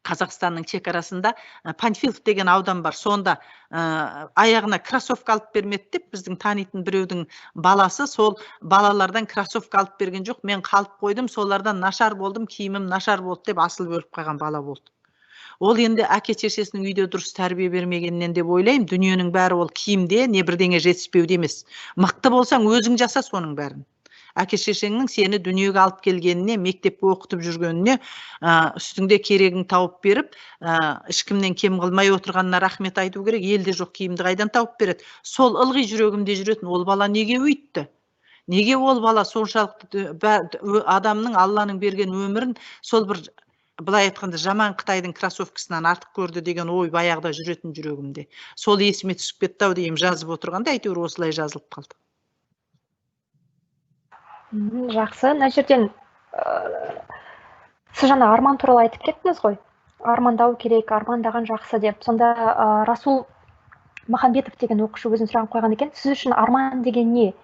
Қазақстанның шекарасында Панфилов деген аудан бар. Сонда аяғына кроссовка алып бермеді деп біздің танитын біреудің баласы сол балалардан кроссовка алып берген жоқ, мен қалып қойдым, солардан нашар болдым, киімім нашар болды деп асылып өліп қалған бала болды. Ол енді әке шешесінің үйде дұрыс тәрбие бермегеннен деп ойлаймын. Дүниенің бәрі ол киімде, не бірдеңе жетіспеуде емес. Мықты болсаң өзің жаса соның бәрін. Әке шешеңнің сені дүниеге алып келгеніне, мектепке оқытып жүргеніне, үстіңде керегін тауып беріп, ешкімнен кем қылмай отырғанына рахмет айту керек. Елде жоқ киімді қайдан тауып береді? Сол ылғи жүрегімде жүретін, ол бала неге өйтті? Неге ол бала соншалықты адамның Алланың берген өмірін сол бір, былай айтқанда, жаман Қытайдың кроссовкасынан артық көрді деген ой баяғыда жүретін жүрегімде. Сол есіме түсіп кетті ау деймін жазып отырғанда, әйтеуір осылай жазылып қалды. Жақсы. Мына жерден сіз жаңа арман туралы айтып кеттіңіз ғой. Армандау керек, армандаған жақсы деп. Сонда Расул Махамбетов деген оқушы өзінің сұрағын қойған екен. Сіз үшін арман деген не?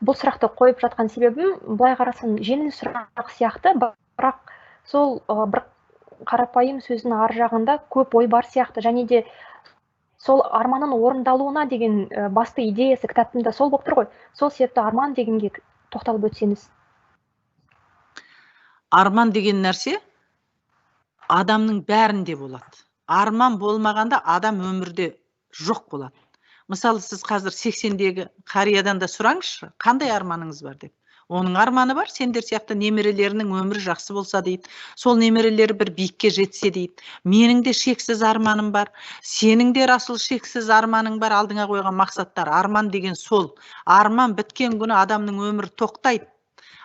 Бұл сұрақты қойып жатқан себебім, былай қарасаң жеңіл сұрақ сияқты, бірақ сол бір қарапайым сөздің ар жағында көп ой бар сияқты. Және де сол арманның орындалуына деген басты идеясы кітаптың да сол болып тұр ғой. Сол себепті арман дегенге тоқталып өтсеңіз. Арман деген нәрсе адамның бәрінде болады. Арман болмағанда адам өмірде жоқ болады. Мысалы, сіз қазір 80-дегі қариядан да сұраңызшы, қандай арманыңыз бар деп. Оның арманы бар, сендер сияқты немерелерінің өмірі жақсы болса дейді. Сол немерелері бір биікке жетсе дейді. Менің де шексіз арманым бар. Сенің де, Расул, шексіз арманың бар, алдыңа қойған мақсаттар. Арман деген сол. Арман біткен күні адамның өмірі тоқтайды.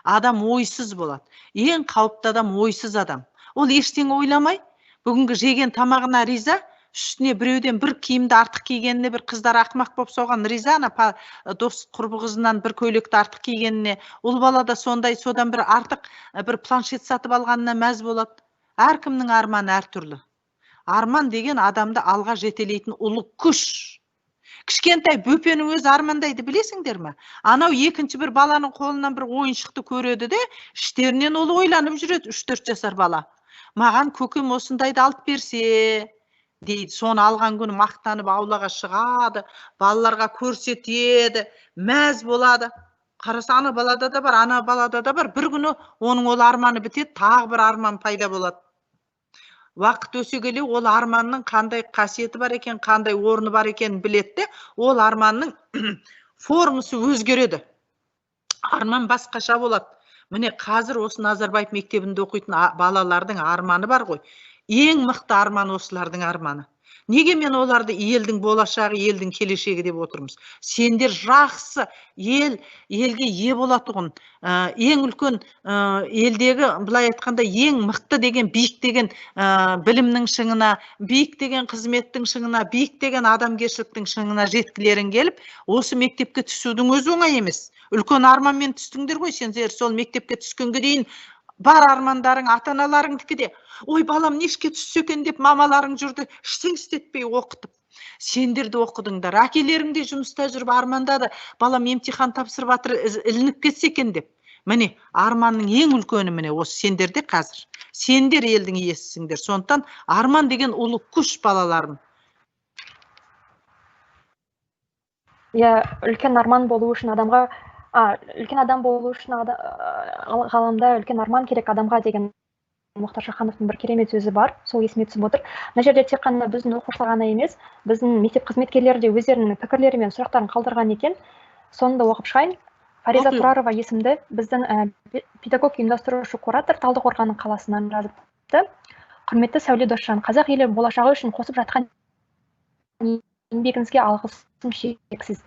Адам ойсыз болады. Ең қауіпті адам ойсыз адам. Ол ештеңе ойламай, бүгінгі жеген тамағына риза, үстіне біреуден бір киімді артық кигеніне, бір қыздар ақымақ болып соған риза, ана дос құрбы қызынан бір көйлекті артық кигеніне, ұл бала да сондай, содан бір артық бір планшет сатып алғанына мәз болады. Әркімнің арманы әртүрлі. Арман деген адамды алға жетелейтін ұлы күш. Кішкентай бөпенің өзі армандайды, білесіңдер ме? Анау екінші бір баланың қолынан бір ойыншықты көреді де, іштерінен ол ойланып жүреді, 3-4 жасар бала. Маған көкем осындайды алып берсе дейді. Соны алған күні мақтанып аулаға шығады, балаларға көрсетеді, мәз болады. Қараса, ана балада да бар, ана балада да бар. Бір күні оның ол арманы бітеді, тағы бір арман пайда болады. Уақыт өсе келе ол арманның қандай қасиеті бар екен, қандай орны бар екенін біледі де, ол арманның формасы өзгереді. Арман басқаша болады. Міне қазір осы Назарбаев мектебінде оқитын балалардың арманы бар ғой. Ең мықты арман осылардың арманы. Неге мен оларды елдің болашағы, елдің келешегі деп отырмыз? Сендер жақсы ел, елге ие болатұғын, ең үлкен елдегі, былай айтқанда, ең мықты деген, биік деген білімнің шыңына, биік деген қызметтің шыңына, биік деген адамгершіліктің шыңына жеткілерің келіп, осы мектепке түсудің өзі оңай емес. Үлкен арманмен түстіңдер ғой, сендер сол мектепке түскенге дейін бар армандарың ата-аналарыңдікі де. Ой, балам нешке түссе екен деп мамаларың жүрді, ештеңе істетпей оқытып. Сендер де оқыдыңдар. Әкелерің де жұмыста жүріп армандады, балам емтихан тапсырып жатыр, ілініп кетсе екен деп. Міне, арманның ең үлкені міне осы сендерде қазір. Сендер елдің иесісіңдер. Сондықтан арман деген ұлы күш, балаларым. Иә, үлкен арман болу үшін адамға, үлкен адам болу үшін ғаламда үлкен арман керек адамға деген Мұхтар Шахановтың бір керемет сөзі бар, сол есіме түсіп отыр. Мына жерде тек қана біздің оқушылар ғана емес, біздің мектеп қызметкерлері де өздерінің пікірлері мен сұрақтарын қалдырған екен. Соны да оқып шығайын. Фариза Тұрарова есімді біздің педагог ұйымдастырушы куратор Талдықорған қаласынан жазыпты. Құрметті Сәуле Досжан, қазақ елі болашағы үшін қосып жатқан еңбегіңізге алғысым шексіз.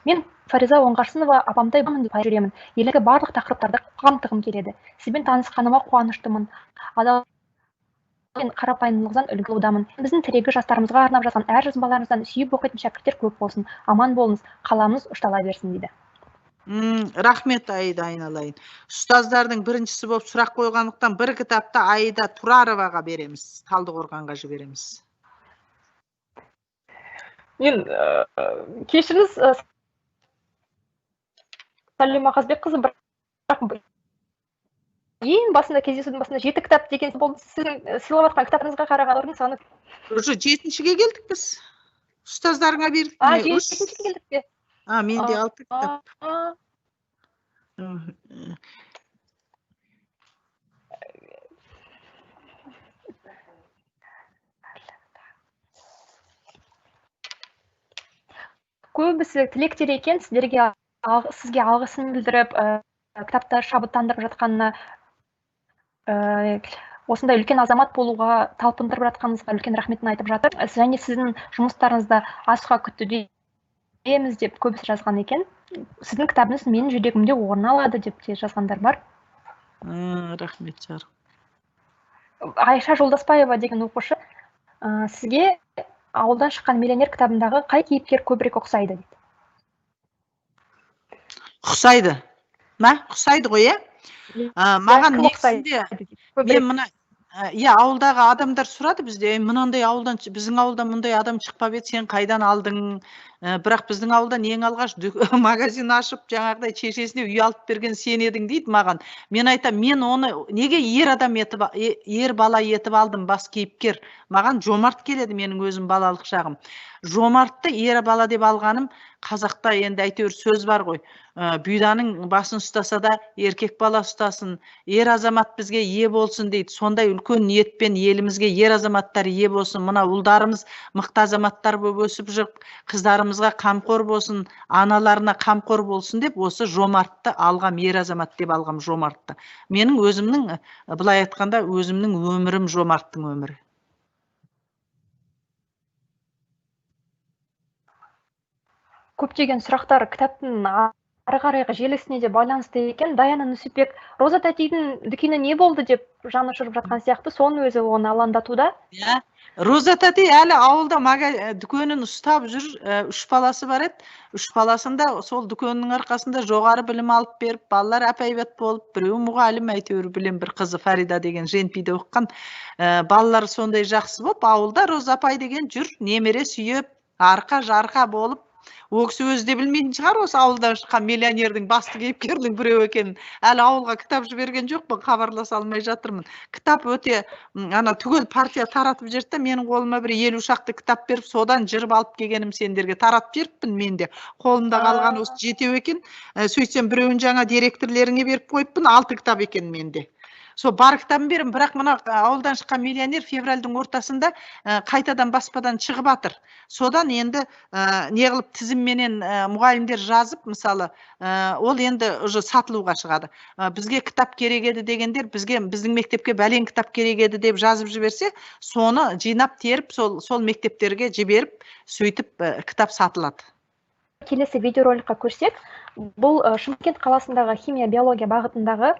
Мен Фариза Оңғарсынова апамдай деп жүремін. Елдегі барлық тақырыптарды қамтығым келеді. Сізбен танысқаныма қуаныштымын. Адал мен қарапайымдылығыңыздан үлгі алудамын. Біздің тірегі жастарымызға арнап жазған әр жазбаларыңыздан сүйіп оқитын шәкірттер көп болсын. Аман болыңыз, қаламыз ұштала берсін дейді. Рахмет, Аида айналайын. Ұстаздардың біріншісі болып сұрақ қойғандықтан бір кітапты Аида Тұрароваға береміз, Талдықорғанға жібереміз. Мен кешіріңіз, Сәуле Мағазбекқызы, бірақ ең басында, кездесудің басында 7 кітап деген болды. Сіздің сыйлап жатқан кітабыңызға қарағандардың саны уже 7-шіге келдік біз. Ұстаздарыңа бердік. 7-шіге келдік пе? Менде 6 кітап. Көбісі тілектер екен, сіздерге, сізге алғысын білдіріп, кітапта шабыттандырып жатқанына, осындай үлкен азамат болуға талпындырып жатқаныңызға үлкен рахметін айтып жатыр. Және сіздің жұмыстарыңызды асыға күтудеміз деп көбісі жазған екен. Сіздің кітабыңыз менің жүрегімде орын алады деп те жазғандар бар. Рахмет, жарым. Айша Жолдаспаева деген оқушы, сізге ауылдан шыққан миллионер кітабындағы қай кейіпкер көбірек ұқсайды дейді. Ұқсайды. Ма? Ұқсайды ғой, иә? Маған негізінде мен мына, иә, ауылдағы адамдар сұрады бізде, мынандай ауылдан, біздің ауылдан мұндай адам шықпап еді, сен қайдан алдың? Бірақ біздің ауылдан ең алғаш магазин ашып, жаңағыдай шешесіне үй алып берген сен едің дейді маған. Мен айтам, мен оны неге ер адам етіп, ер бала етіп алдым, бас кейіпкер. Маған Жомарт келеді, менің өзім балалық шағым. Жомартты ер бала деп алғаным, қазақта енді әйтеуір сөз бар ғой. Бұйданың басын ұстаса да еркек бала ұстасын, ер азамат бізге ие болсын дейді. Сондай үлкен ниетпен елімізге ер азаматтар ие болсын. Мына ұлдарымыз мықты азаматтар болып өсіп жүріп, қыздарымызға қамқор болсын, аналарына қамқор болсын деп осы Жомартты алғам, ер азамат деп алғам Жомартты. Менің өзімнің, былай айтқанда, өзімнің өмірім Жомарттың өмірі. Көптеген сұрақтар кітаптың ары қарайғы желісіне де байланысты екен. Даяна Нүсіпбек Роза тәтейдің дүкені не болды деп жан ұшырып жатқан сияқты, соның өзі оны алаңдатуда. Иә, Роза тәтей әлі ауылда дүкенін ұстап жүр, 3 баласы бар еді. 3 баласын да сол дүкеннің арқасында жоғары білім алып беріп, балалар әп-әйбат болып, біреуі мұғалім, әйтеуір білем, бір қызы Фарида деген ЖНП-де оқыған. Балалары сондай жақсы болып, ауылда Роза апай деген жүр, немере сүйіп, арқа жарқа болып. Ол кісі өзі де білмейтін шығар, осы ауылдан шыққан миллионердің басты кейіпкерінің біреуі екенін. Әлі ауылға кітап жіберген жоқпын, хабарласа алмай жатырмын. Кітап өте, ана түгел партия таратып жіберді, менің қолыма бір 50 шақты кітап беріп, содан жырып алып келгенім сендерге таратып жіберіппін мен де. Қолымда қалған осы 7 екен. Сөйтсем біреуін жаңа директорлеріңе беріп қойыппын, 6 кітап екен менде. Сол бар кітабын берім, бірақ мына ауылдан шыққан миллионер февральдың ортасында қайтадан баспадан шығып жатыр. Содан енді не қылып тізімменен мұғалімдер жазып, мысалы, ол енді уже сатылуға шығады. Бізге кітап керек еді дегендер, біздің мектепке бәлен кітап керек еді деп жазып жіберсе, соны жинап теріп, сол мектептерге жіберіп, сөйтіп кітап сатылады. Келесі видеороликқа көшсек, бұл Шымкент қаласындағы химия, биология бағытындағы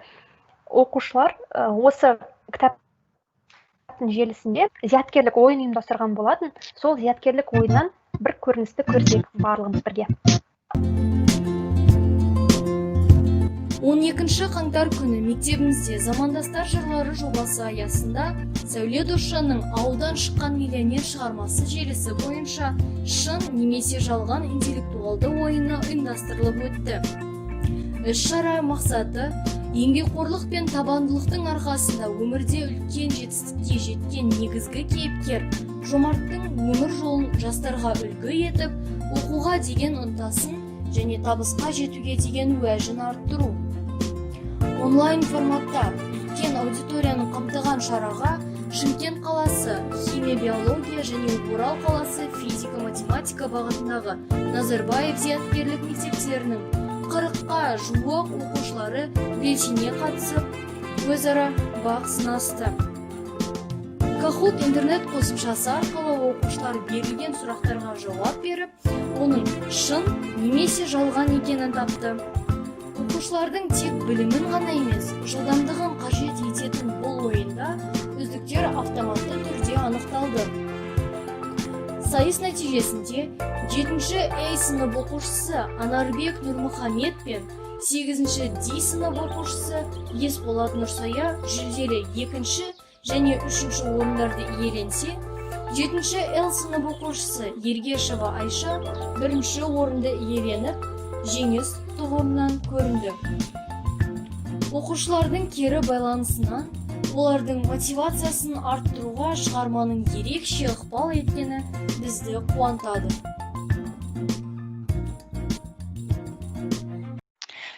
оқушылар осы кітаптың желісінде зияткерлік ойын ұйымдастырған болатын. Сол зияткерлік ойыннан бір көріністі көрсек барлығымыз бірге. 12 қаңтар күні мектебімізде Замандастар жырлары жобасы аясында Сәуле Досжанның ауылдан шыққан миллионер шығармасы желісі бойынша шын немесе жалған интеллектуалды ойыны ұйымдастырылып өтті. Іс-шара мақсаты еңбекқорлық пен табандылықтың арқасында өмірде үлкен жетістікке жеткен негізгі кейіпкер Жомарттың өмір жолын жастарға үлгі етіп, оқуға деген ынтасын және табысқа жетуге деген уәжін арттыру. Онлайн форматта үлкен аудиторияны қамтыған шараға Шымкент қаласы химия, биология және Орал қаласы физика, математика бағытындағы Назарбаев зияткерлік мектептерінің 40-қа жуық оқушылары белсене қатысып, өзара бақ сынасты. Kahoot интернет қосымшасы арқылы оқушылар берілген сұрақтарға жауап беріп, оның шын немесе жалған екенін тапты. Оқушылардың тек білімін ғана емес, жылдамдығын қажет ететін бұл ойында үздіктер автоматты түрде анықталды. Сайыс нәтижесінде 7-ші А сынып оқушысы Анарбек Нұрмұхамед пен 8-ші Д сынып оқушысы Есболат Нұрсая жүлделі 2-ші және 3-ші орындарды иеленсе, 7-ші Л сынып оқушысы Ергешева Айша 1-ші орынды иеленіп, жеңіс тұғырынан көрінді. Оқушылардың кері байланысынан олардың мотивациясын арттыруға шығарманың ерекше ықпал еткені бізді қуантады.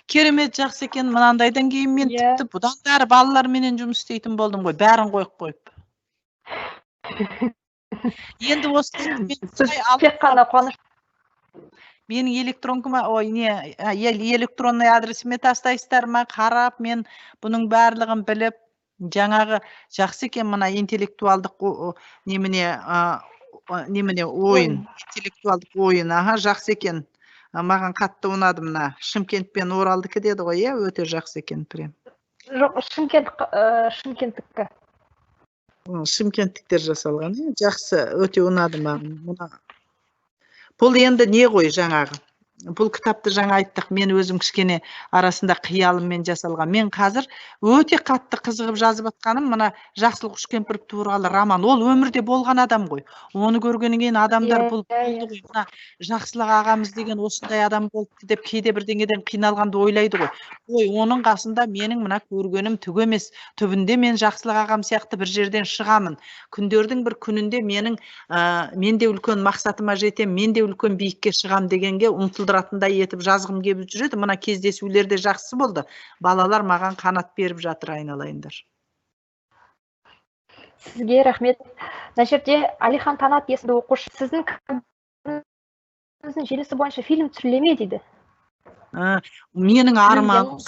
Керемет жақсы екен. Мынандайдан кейін мен тіпті бұдан да әрі балаларменен жұмыс істейтін болдым ғой, бәрін қойып қойып. Енді осы мен тек қана қуаныш. Менің электронкама, ой, не, электронный адресіме тастайсыздар ма, қарап, мен бұның барлығын біліп, жаңағы жақсы екен мына интеллектуалдық немене, немене ойын, интеллектуалдық ойын, аха, жақсы екен. Маған қатты ұнады мына Шымкент пен Оралдікі деді ғой, иә, өте жақсы екен прям. Жоқ, Шымкенттікі. Шымкенттіктер жасалған, иә, жақсы, өте ұнады маған. Мына бұл енді не ғой жаңағы? Бұл кітапты жаңа айттық, мен өзім кішкене арасында қиялыммен жасалған. Мен қазір өте қатты қызығып жазып атқаным мына Жақсылық Үшкемпіров туралы роман. Ол өмірде болған адам ғой. Оны көргеннен кейін адамдар бұл болды ғой, мына Жақсылық ағамыз деген осындай адам болыпты деп кейде бірдеңеден қиналғанды ойлайды ғой. Ой, оның қасында менің мына көргенім түк емес. Түбінде мен Жақсылық ағам сияқты бір жерден шығамын. Күндердің бір күнінде мен де үлкен мақсатыма жетем, мен де үлкен биікке шығам дегенге ұмтылдыратындай етіп жазғым келіп жүреді. Мына кездесулер де жақсы болды. Балалар маған қанат беріп жатыр, айналайындар. Сізге рахмет. Мына жерде Алихан Танат есімді оқушы, сіздің кітабыңыздың желісі бойынша фильм түсіріле ме дейді? Менің арманым.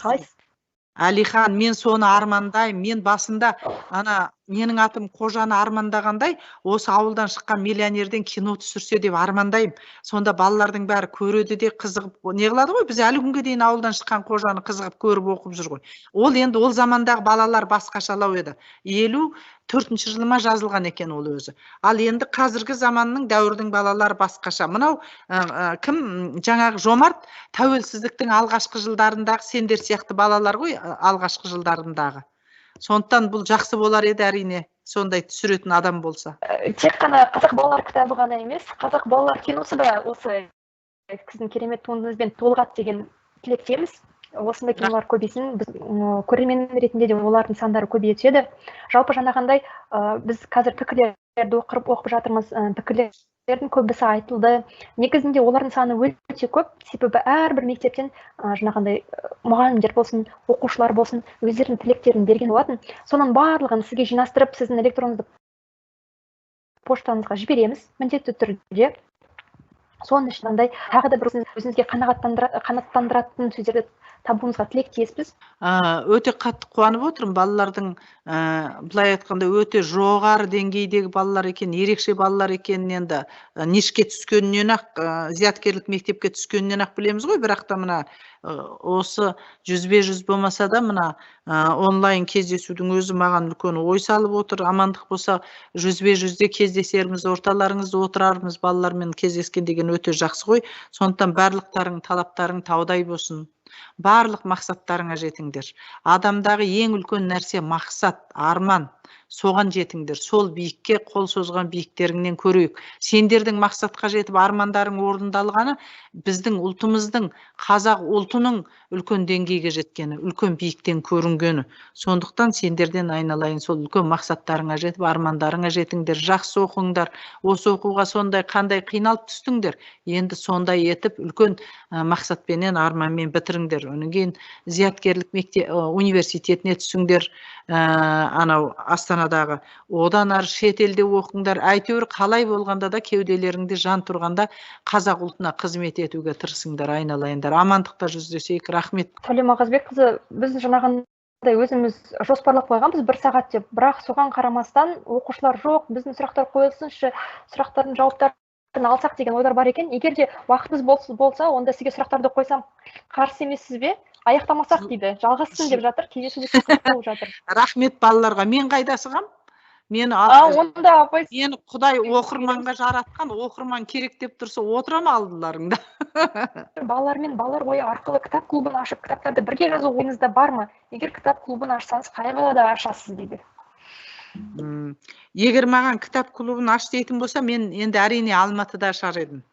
Алихан, мен соны армандаймын. Мен басында ана Менің атым Қожаны армандағандай, осы ауылдан шыққан миллионерден кино түсірсе деп армандаймын. Сонда балалардың бәрі көреді де қызығып не қылады ғой. Біз әлі күнге дейін ауылдан шыққан Қожаны қызығып көріп оқып жүр ғой. Ол енді ол замандағы балалар басқашалау еді. 54 жылы ма жазылған екен ол өзі. Ал енді қазіргі заманның, дәуірдің балалары басқаша. Мынау кім, жаңағы Жомарт тәуелсіздіктің алғашқы жылдарындағы сендер сияқты балалар ғой, алғашқы жылдарындағы. Сондықтан бұл жақсы болар еді әрине, сондай түсіретін адам болса. Тек қана қазақ балалар кітабы ғана емес, қазақ балалар киносы да осы сіздің керемет туындыңызбен толығады деген тілектеміз. Осындай кинолар көбейсін, біз көрермен ретінде де олардың сандары көбейе түседі. Жалпы жаңағындай біз қазір пікірлерді оқып жатырмыз, пікірлердің көбісі айтылды. Негізінде олардың саны өте көп, себебі әрбір мектептен жаңағындай мұғалімдер болсын, оқушылар болсын, өздерінің тілектерін берген болатын. Соның барлығын сізге жинастырып, сіздің электронды поштаңызға жібереміз міндетті түрде. Соның ішінде тағы да бір өзіңізге қанағаттандыратын сөздерді табуыңызға тілектеспіз. Өте қатты қуанып отырмын. Балалардың былай айтқанда өте жоғары деңгейдегі балалар екен, ерекше балалар екенін енді нишке түскенінен ақ, зияткерлік мектепке түскенінен ақ білеміз ғой. Бірақ та мына осы 100-бе-100 болмаса да мына онлайн кездесудің өзі маған үлкен ой салып отыр. Амандық болса 100-бе-100-де кездесерміз, орталарыңызда отырармыз, балалармен кездескен деген өте жақсы ғой. Сондықтан барлықтарың талаптарың таудай болсын. Барлық мақсаттарыңа жетіңдер. Адамдағы ең үлкен нәрсе мақсат, арман. Соған жетіңдер. Сол биікке қол созған биіктеріңнен көрейік. Сендердің мақсатқа жетіп армандарың орындалғаны біздің ұлтымыздың, қазақ ұлтының үлкен деңгейге жеткені, үлкен биіктен көрінгені. Сондықтан сендерден айналайын сол үлкен мақсаттарыңа жетіп армандарыңа жетіңдер. Жақсы оқыңдар. Осы оқуға сондай қандай қиналып түстіңдер, енді сондай етіп үлкен мақсатпенен, арманмен бітіріңдер. Одан кейін зияткерлік мектеп университетіне түсіңдер, анау Астанадағы, одан ары шетелде оқыңдар. Әйтеуір қалай болғанда да кеуделеріңде жан тұрғанда қазақ ұлтына қызмет етуге тырысыңдар, айналайындар. Амандықта жүздесейік. Рахмет. Сәуле Мағазбекқызы, біз жаңағындай өзіміз жоспарлап қойғанбыз 1 сағат деп, бірақ соған қарамастан оқушылар жоқ, біздің сұрақтар қойылсыншы, сұрақтардың жауаптарын алсақ деген ойлар бар екен. Егер де уақытымыз болса, онда сізге сұрақтарды қойсам қарсы емессіз бе? Аяқтамасақ дейді, жалғассын деп жатыр, кездесуде болып жатыр. Рахмет балаларға. Мен қайда сығам? Мені онда апай, мені Құдай оқырманға жаратқан, оқырман керек деп тұрса отыра ма алдыларыңда? Балалармен балалар ойы арқылы кітап клубын ашып, кітаптарды бірге жазу ойыңызда бар ма? Егер кітап клубын ашсаңыз, қай қалада ашасыз дейді. Егер маған кітап клубын аш дейтін болса, мен енді әрине Алматыда ашар едім.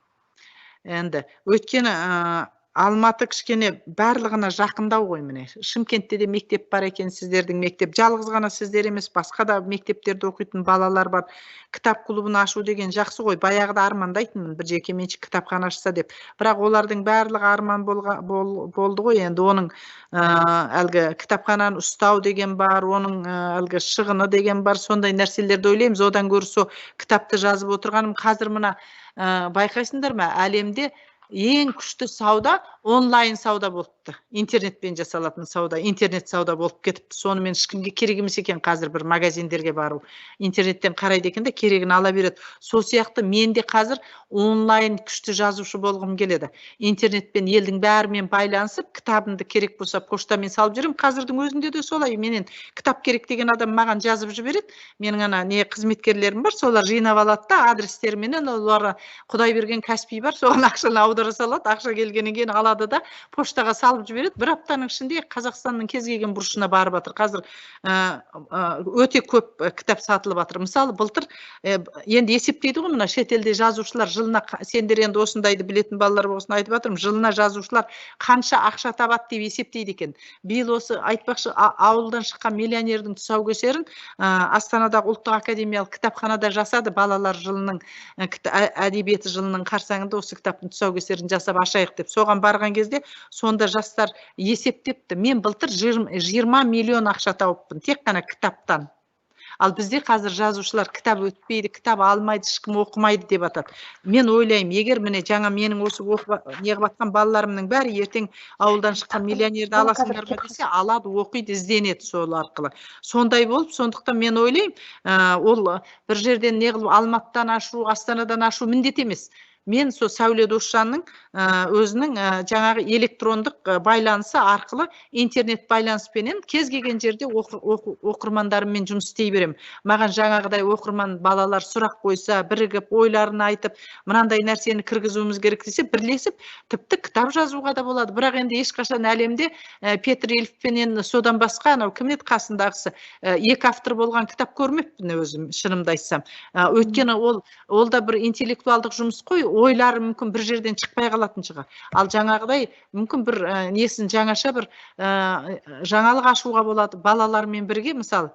Енді өйткені Алматы кішкене барлығына жақындау ғой міне. Шымкентте де мектеп бар екен, сіздердің мектеп. Жалғыз ғана сіздер емес, басқа да мектептерде оқитын балалар бар. Кітап клубын ашу деген жақсы ғой. Баяғыда армандайтынмын бір жекеменшік кітапхана ашса деп. Бірақ олардың барлығы арман болды ғой. Енді оның әлгі кітапхананы ұстау деген бар, оның әлгі шығыны деген бар. Сондай нәрселерді ойлаймыз. Одан гөрі сол кітапты жазып отырғаным. Қазір мына байқайсыңдар ма, әлемде ең күшті сауда онлайн сауда болыпты. Интернетпен жасалатын сауда, интернет сауда болып кетіпті. Сонымен ешкімге керек емес екен қазір бір магазиндерге бару. Интернеттен қарайды екен де керегін ала береді. Сол сияқты мен де қазір онлайн күшті жазушы болғым келеді. Интернетпен елдің бәрімен байланысып, кітабымды керек болса поштамен салып жүремін. Қазірдің өзінде де солай. Менен кітап керек деген адам маған жазып жібереді. Менің ана не қызметкерлерім бар, солар жинап алады да адрестерменен, оларға Құдай берген Каспий бар, соған ақшаны аудара салады. Ақша келгеннен кейін алады да поштаға салып жібереді. Бір аптаның ішінде Қазақстанның кез келген бұрышына барып жатыр. Қазір өте көп кітап сатылып жатыр. Мысалы, былтыр енді есептейді ғой мына шетелде жазушылар жылына, сендер енді осындайды білетін балалар болсын айтып жатырмын, жылына жазушылар қанша ақша табады деп есептейді екен. Биыл осы айтпақшы ауылдан шыққан миллионердің тұсаукесерін Астанадағы ұлттық академиялық кітапханада жасады. Балалар жылының, әдебиеті жылының қарсаңында осы кітаптың тұсаукесерін жасап ашайық деп. Соған барған кезде сонда жастар есептепті. Мен былтыр 20 миллион ақша тауыппын тек қана кітаптан. Ал бізде қазір жазушылар кітап өтпейді, кітап алмайды, ешкім оқымайды деп атады. Мен ойлаймын, егер міне жаңа менің осы оқып неғып жатқан балаларымның бәрі ертең «Ауылдан шыққан миллионерді» аласыңдар ма десе, алады, оқиды, ізденеді сол арқылы. Сондай болып, сондықтан мен ойлаймын, ол бір жерден не қылып, Алматыдан ашу, Астанадан ашу міндет емес. Мен сол Сәуле Досжанның өзінің жаңағы электрондық байланысы арқылы, интернет байланыспенен кез келген жерде оқырмандарыммен жұмыс істей беремін. Маған жаңағыдай оқырман балалар сұрақ қойса, бірігіп ойларын айтып, мынандай нәрсені кіргізуіміз керек десе, бірлесіп тіпті кітап жазуға да болады. Бірақ енді ешқашан әлемде Петр Ильфпенен, содан басқа анау кім еді қасындағысы, екі автор болған кітап көрмеппін өзім, шынымды айтсам. Өйткені ол да бір интеллектуалдық жұмыс қой, ойлары мүмкін бір жерден шықпай қалатын шығар. Ал жаңағыдай мүмкін бір несін жаңаша бір жаңалық ашуға болады балалармен бірге. Мысалы,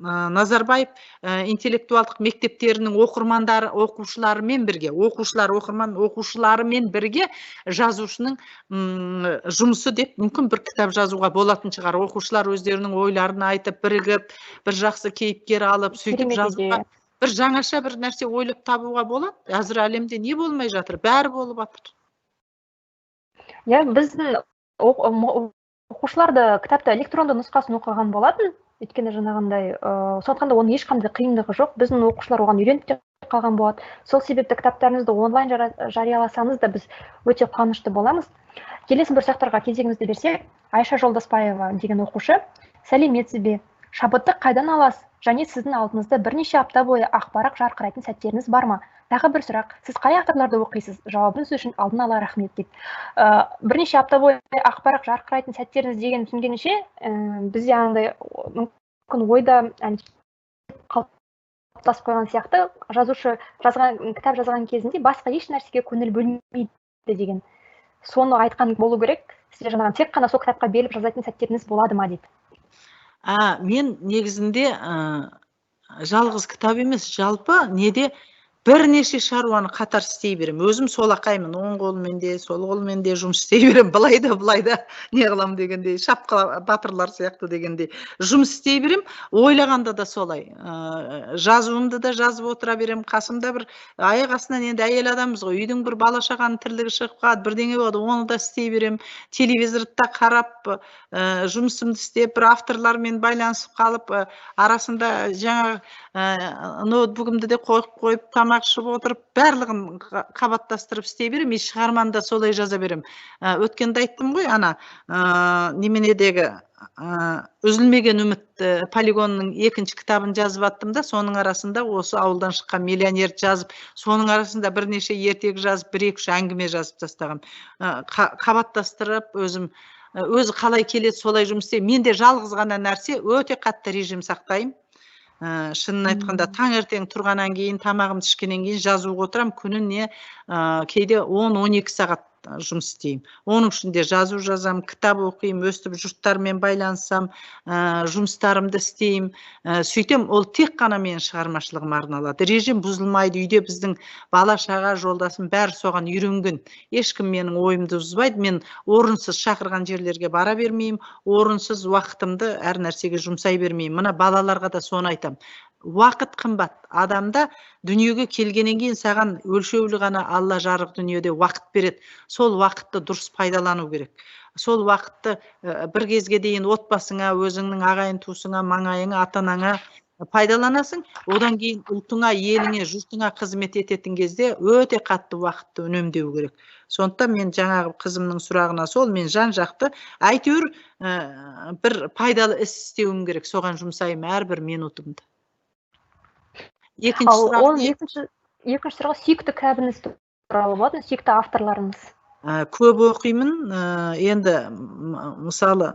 Назарбаев интеллектуалдық мектептерінің оқырмандары, оқушыларымен бірге, оқушылар, оқырман оқушыларымен бірге жазушының жұмысы деп мүмкін бір кітап жазуға болатын шығар. Оқушылар өздерінің ойларын айтып, бірігіп, бір жақсы кейіпкер алып, сөйтіп жазуға, бір жаңаша бір нәрсе ойлап табуға болады. Қазір әлемде не болмай жатыр, бәрі болып жатыр. Иә, біздің оқушылар да кітапты электронды нұсқасын оқыған болатын, өйткені жаңағындай, сондықтан да оның ешқандай қиындығы жоқ. Біздің оқушылар оған үйреніп те қалған болады. Сол себепті кітаптарыңызды онлайн жарияласаңыз да, біз өте қуанышты боламыз. Келесі бір сұрақтарға кезегімізді берсек, Айша Жолдаспаева деген оқушы: «Сәлеметсіз бе? Шабытты қайдан аласыз және сіздің алдыңызда бірнеше апта бойы ақ парақ жарқырайтын сәттеріңіз бар ма? Тағы бір сұрақ: сіз қай авторларды оқисыз? Жауабыңыз үшін алдын ала рахмет», – дейді. Бірнеше апта бойы ақ парақ жарқырайтын сәттеріңіз деген түсінгенше, бізде андай мүмкін ойда қалыптасып қойған сияқты: жазушы жазған кітап жазған кезінде басқа еш нәрсеге көңіл бөлмейді деген, соны айтқан болу керек. Сізде жаңағы тек қана сол кітапқа беріліп жазатын сәттеріңіз болады ма, дейді. Мен негізінде жалғыз кітап емес, жалпы неде бірнеше шаруаны қатар істей беремін. Өзім солақаймын, оң қолмен де, сол қолмен де жұмыс істей беремін, былай да, былай да не қыламын дегендей, шапқыла батырлар сияқты дегендей жұмыс істей беремін. Ойлағанда да солай, жазуымды да жазып отыра беремін. Қасымда бір аяқ астынан, енді әйел адамбыз ғой, үйдің бір бала шағаның тірлігі шығып қалады, бірдеңе болады, оны да істей беремін. Телевизорды да қарап, жұмысымды істеп, бір авторлармен байланысып қалып, арасында жаңағы ноутбугімді де қойып қойып, тамақ ішіп отырып, барлығын қабаттастырып істей беремін. И шығарманы да солай жаза беремін. Өткенде айттым ғой, ана неменедегі «Үзілмеген үміт» полигонының екінші кітабын жазып аттым да, соның арасында осы «Ауылдан шыққан миллионерді» жазып, соның арасында бірнеше ертегі жазып, бір екі үш әңгіме жазып тастағанмын. Қабаттастырып, өзім өзі қалай келеді, солай жұмыс істеймін. Менде жалғыз ғана нәрсе: өте қатты режим сақтаймын. Шынын айтқанда, таңертең тұрғаннан кейін, тамағымды ішкеннен кейін жазуға отырамын. Күніне кейде 10-12 сағат жұмыс істеймін. Оның ішінде жазу жазамын, кітап оқимын, өстіп жұрттармен байланысамын, жұмыстарымды істеймін. Сөйтем, ол тек қана менің шығармашылығыма арналады. Режим бұзылмайды. Үйде біздің бала шаға, жолдасым, бәрі соған үйренген. Ешкім менің ойымды бұзбайды. Мен орынсыз шақырған жерлерге бара бермеймін, орынсыз уақытымды әр нәрсеге жұмсай бермеймін. Мына балаларға да соны айтамын: уақыт қымбат. Адамда дүниеге келгеннен кейін саған өлшеулі ғана Алла жарық дүниеде уақыт береді. Сол уақытты дұрыс пайдалану керек. Сол уақытты бір кезге дейін отбасыңа, өзіңнің ағайын туысыңа, маңайыңа, ата анаңа пайдаланасың. Одан кейін ұлтыңа, еліңе, жұртыңа қызмет ететін кезде өте қатты уақытты үнемдеу керек. Сондықтан мен жаңағы қызымның сұрағына сол, мен жан жақты әйтеуір бір пайдалы іс істеуім керек, соған жұмсаймын әрбір минутымды. Екінші Ал сұрақ ол не? Екінші сұрақ сүйікті кітабыңыз туралы болатын, сүйікті авторларыңыз. Көп оқимын. Енді мысалы,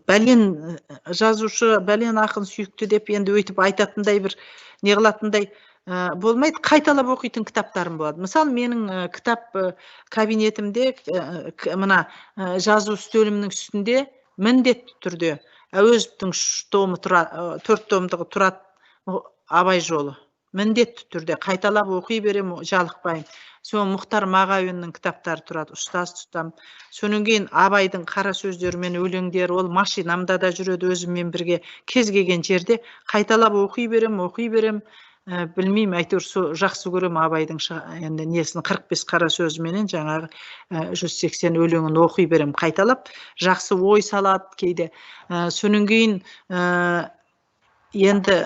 бәлен жазушы, бәлен ақын сүйікті деп енді өйтіп айтатындай, бір не қылатындай болмайды. Қайталап оқитын кітаптарым болады. Мысалы, менің кітап кабинетімде, мына жазу үстелімнің үстінде міндетті түрде Әуезовтің үш томы, төрт томдығы тұрады, Абай жолы. Міндетті түрде қайталап оқи беремін, жалықпаймын. Сол Мұхтар Мағауиннің кітаптары тұрады, ұстаз тұтам. Содан кейін Абайдың қара сөздері мен өлеңдері, ол машинамда да жүреді өзіммен бірге, кез келген жерде қайталап оқи беремін, оқи беремін. Білмеймін, әйтеуір со жақсы көремін Абайдың енді несін, 45 қара сөзіменен жаңағы 180 өлеңін оқи беремін қайталап, жақсы ой салады кейде. Содан кейін енді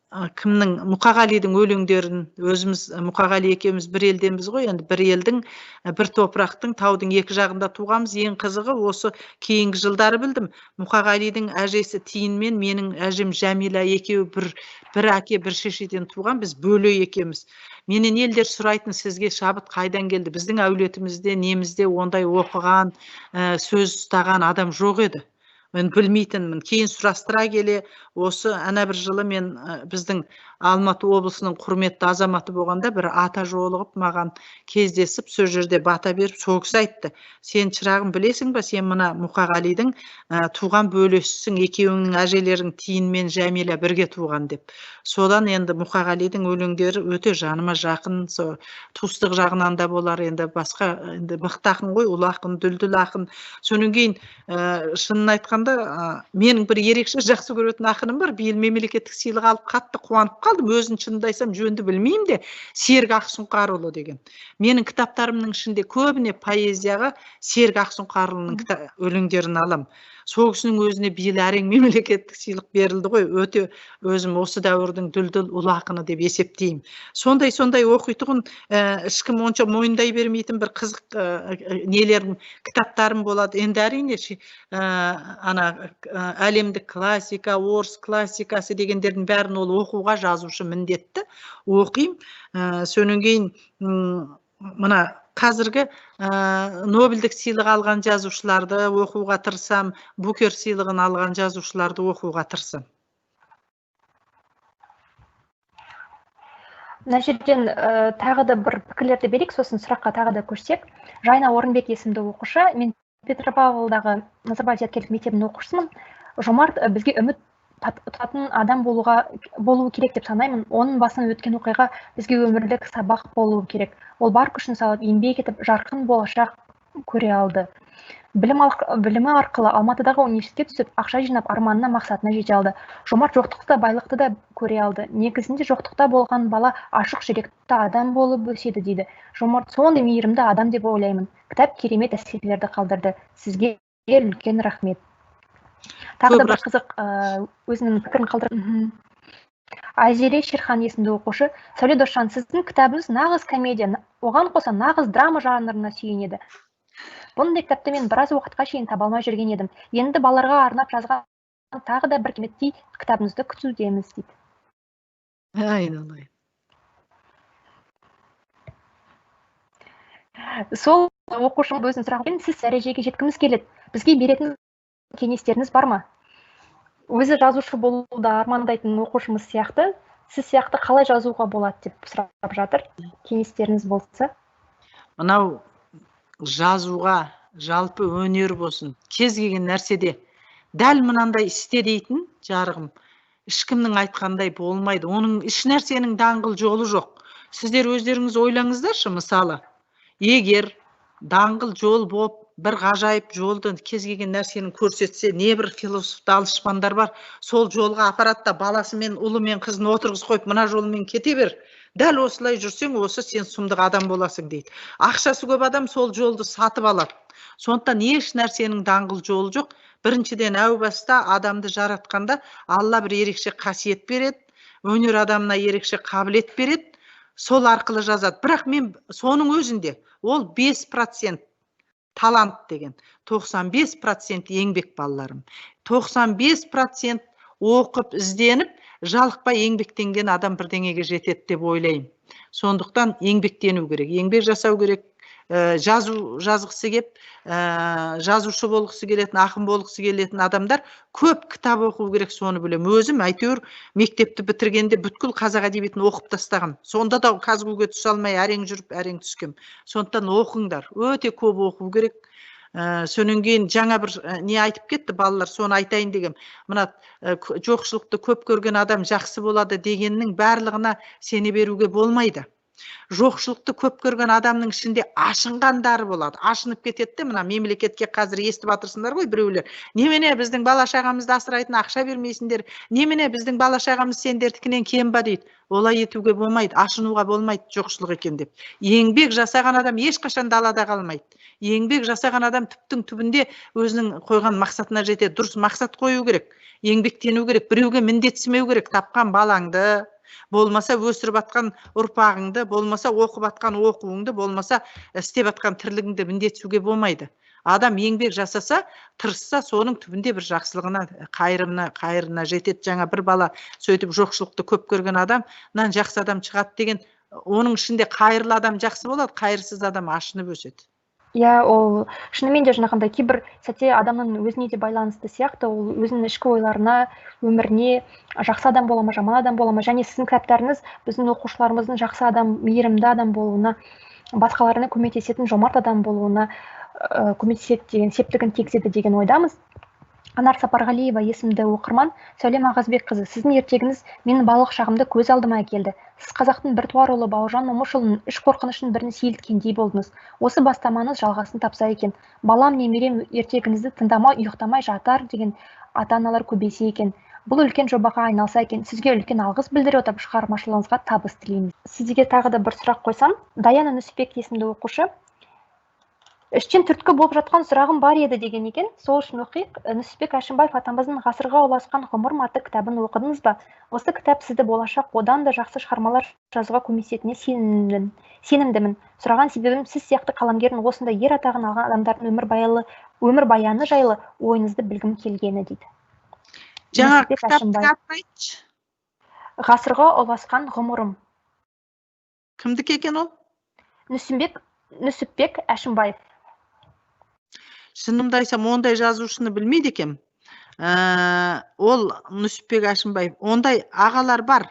кімнің, Мұқағалидың өлеңдерін, өзіміз Мұқағали екеуміз бір елденбіз ғой, енді бір елдің, бір топырақтың, таудың екі жағында туғанбыз. Ең қызығы осы кейінгі жылдары білдім, Мұқағалидың әжесі Тиын мен менің әжем Жәмила екеуі бір әке, бір шешеден туған, біз бөле екеуміз. Менен елдер сұрайтын, сізге шабыт қайдан келді? Біздің әулетімізде, немізде ондай оқыған, сөз ұстаған адам жоқ еді. Мен білмейтінмін. Кейін сұрастыра келе, осы ана бір жылы мен біздің Алматы облысының құрметті азаматы болғанда бір ата жолығып маған кездесіп, сол жерде бата беріп, сол кісі айтты: сен шырағым білесің ба, сен мына Мұқағалидың туған бөлесісің, екеуіңнің әжелерің Тиын мен Жәмила бірге туған деп. Содан енді Мұқағалидың өлеңдері өте жаныма жақын, сол туыстық жағынан да болар, енді басқа, енді мықты ақын ғой, ұлы ақын, дүлдүл ақын. Содан кейін шынын айтқанда, менің бір ерекше жақсы көретін ақыным бар, биыл мемлекеттік сыйлық алып қатты қуанып қалдым, өзін шынымды айтсам жөнді білмеймін де, Серік Ақсұңқарұлы деген. Менің кітаптарымның ішінде көбіне поэзияға Серік Ақсұңқарұлының өлеңдерін алам. Сол кісінің өзіне биыл әрең мемлекеттік сыйлық берілді ғой, өте өзім осы дәуірдің дүлдүл ұлы ақыны деп есептеймін. Сондай оқитұғын, ешкім онша мойындай бермейтін бір қызық нелерім, кітаптарым болады. Енді әрине ана әлемдік классика, орыс классикасы дегендердің бәрін ол оқуға жазушы міндетті оқимын. Содан кейін мына қазіргі Нобельдік сыйлық алған жазушыларды оқуға тырысам, Букер сыйлығын алған жазушыларды оқуға тырысам. Мына жерден тағы да бір пікірлерді берейік, сосын сұраққа тағы да көшсек. Жайна Орынбек есімді оқушы, мен Петропавлдағы Назарбаев зияткерлік мектебінің оқушысымын. Жомарт бізге үміт тұтатын адам болуы керек деп санаймын. Оның басынан өткен оқиға бізге өмірлік сабақ болуы керек. Ол бар күшін салып, еңбек етіп, жарқын болашақ көре алды. Білімі арқылы Алматыдағы университетке түсіп, ақша жинап, арманына, мақсатына жете алды. Жомарт жоқтықты да, байлықты да көре алды. Негізінде жоқтықта болған бала ашық жүректі адам болып өседі дейді. Жомарт сондай мейірімді адам деп ойлаймын. Кітап керемет әсерлерді қалдырды. Сізге үлкен рахмет. Тағы да бір қызық өзінің пікірін қалдырды. Айзере Шерхан есімді оқушы: Сәуле Досжан, сіздің кітабыңыз нағыз комедия, оған қоса нағыз драма жанрына сүйенеді. Бұндай кітапты мен біраз уақытқа шейін таба алмай жүрген едім. Енді балаларға арнап жазған тағы да бір кереметтей кітабыңызды күтудеміз дейді. Айналайын. Сол оқушым өзінің сұрағын, сіз дәрежеге жеткіміз келеді, бізге беретін кеңестеріңіз бар ма? Өзі жазушы болуды армандайтын оқушымыз сияқты, сіз сияқты қалай жазуға болады деп сұрап жатыр. Кеңестеріңіз болса. Мынау жазуға, жалпы өнер болсын, кез келген нәрседе дәл мынандай істе дейтін жарығым, ешкімнің айтқандай болмайды. Оның еш нәрсенің даңғыл жолы жоқ. Сіздер өздеріңіз ойлаңыздаршы, мысалы, егер даңғыл жол болып, бір ғажайып жолды кез келген нәрсені көрсетсе, не бір философ данышпандар бар, сол жолға апарады да баласы мен ұлы мен қызын отырғызып қойып, мына жолмен кете бер, дәл осылай жүрсең, осы сен сұмдық адам боласың дейді. Ақшасы көп адам сол жолды сатып алады. Сондықтан еш нәрсенің даңғыл жолы жоқ. Біріншіден, әу баста адамды жаратқанда Алла бір ерекше қасиет береді, өнер адамына ерекше қабілет береді, сол арқылы жазады. Бірақ мен соның өзінде ол 5% талант деген, 95% еңбек балаларым. 95% оқып, ізденіп, жалықпай еңбектенген адам бірдеңеге жетеді деп ойлаймын. Сондықтан еңбектену керек, еңбек жасау керек, жазғысы кеп, жазушы болғысы келетін, ақын болғысы келетін адамдар көп кітап оқу керек, соны білемін. Өзім әйтеуір мектепті бітіргенде бүткіл қазақ әдебиетін оқып тастағам. Сонда да КазГУ-ге түсе алмай әрең жүріп, әрең түскем. Сондықтан оқыңдар, өте көп оқу керек. Сонан кейін жаңа бір не айтып кетті балалар, соны айтайын дегем. Мына жоқшылықты көп көрген адам жақсы болады дегеннің барлығына сене беруге болмайды. Жоқшылықты көп көрген адамның ішінде ашынғандары болады. Ашынып кетеді де, мына мемлекетке қазір естіп жатырсыңдар ғой біреулер. Немене біздің бала шағамызды асырайтын ақша бермейсіңдер, немене біздің бала шағамыз сендердікінен кем ба дейді. Олай етуге болмайды, ашынуға болмайды жоқшылық екен деп. Еңбек жасаған адам ешқашан далада қалмайды. Еңбек жасаған адам түптің түбінде өзінің қойған мақсатына жетеді. Дұрыс мақсат қою керек, еңбектену керек, біреуге міндетсімеу керек. Тапқан балаңды, болмаса өсіріп атқан ұрпағыңды, болмаса оқып атқан оқуыңды, болмаса істеп атқан тірлігіңді міндетсуге болмайды. Адам еңбек жасаса, тырысса, соның түбінде бір жақсылығына, қайырына жетеді. Жаңа бір бала сөйтіп жоқшылықты көп көрген адамнан жақсы адам шығады деген, оның ішінде қайырлы адам жақсы болады, қайырсыз адам ашынып өседі. Иә, ол шынымен де жаңағындай кейбір сәтте адамның өзіне де байланысты сияқты, ол өзінің ішкі ойларына, өміріне, жақсы адам бола ма, жаман адам бола ма. Және сіздің кітаптарыңыз біздің оқушыларымыздың жақсы адам, мейірімді адам болуына, басқаларына көмектесетін жомарт адам болуына көмектеседі деген, септігін тигізеді деген ойдамыз. Анар Сапарғалиева есімді оқырман: Сәуле Мағазбекқызы, сіздің ертегіңіз менің балалық шағымды көз алдыма әкелді. Сіз қазақтың біртуар ұлы Бауыржан Момышұлының үш қорқынышының бірін сейілткендей болдыңыз. Осы бастамаңыз жалғасын тапса екен. Балам, немерем ертегіңізді тыңдамай, ұйықтамай жатар деген ата-аналар көбейсе екен. Бұл үлкен жобаға айналса екен. Сізге үлкен алғыс білдіре отырып, шығармашылығыңызға табыс тілейміз. Сізге тағы да бір сұрақ қойсам, Даяна Нүсіпбек есімді оқушы: іштен түрткі болып жатқан сұрағым бар еді деген екен. Сол үшін оқиық. Нүсіпбек Әшімбаев атамыздың «Ғасырға ұласқан ғұмырым» атты кітабын оқыдыңыз ба? Осы кітап сізді болашақ одан да жақсы шығармалар жазуға көмектесетініне сенімдімін. Сұраған себебім, сіз сияқты қаламгердің осындай ер атағын алған адамдардың өмірбаяны жайлы ойыңызды білгім келгені дейді. Жаңа кітаптың атын айтшы. «Ғасырға ұласқан ғұмырым». Кімдікі екен ол? Нүсіпбек Әшімбаев. Шынымды айтсам, ондай жазушыны білмейді екенмін. Ол Нүсіпбек Әшімбаев. Ондай ағалар бар.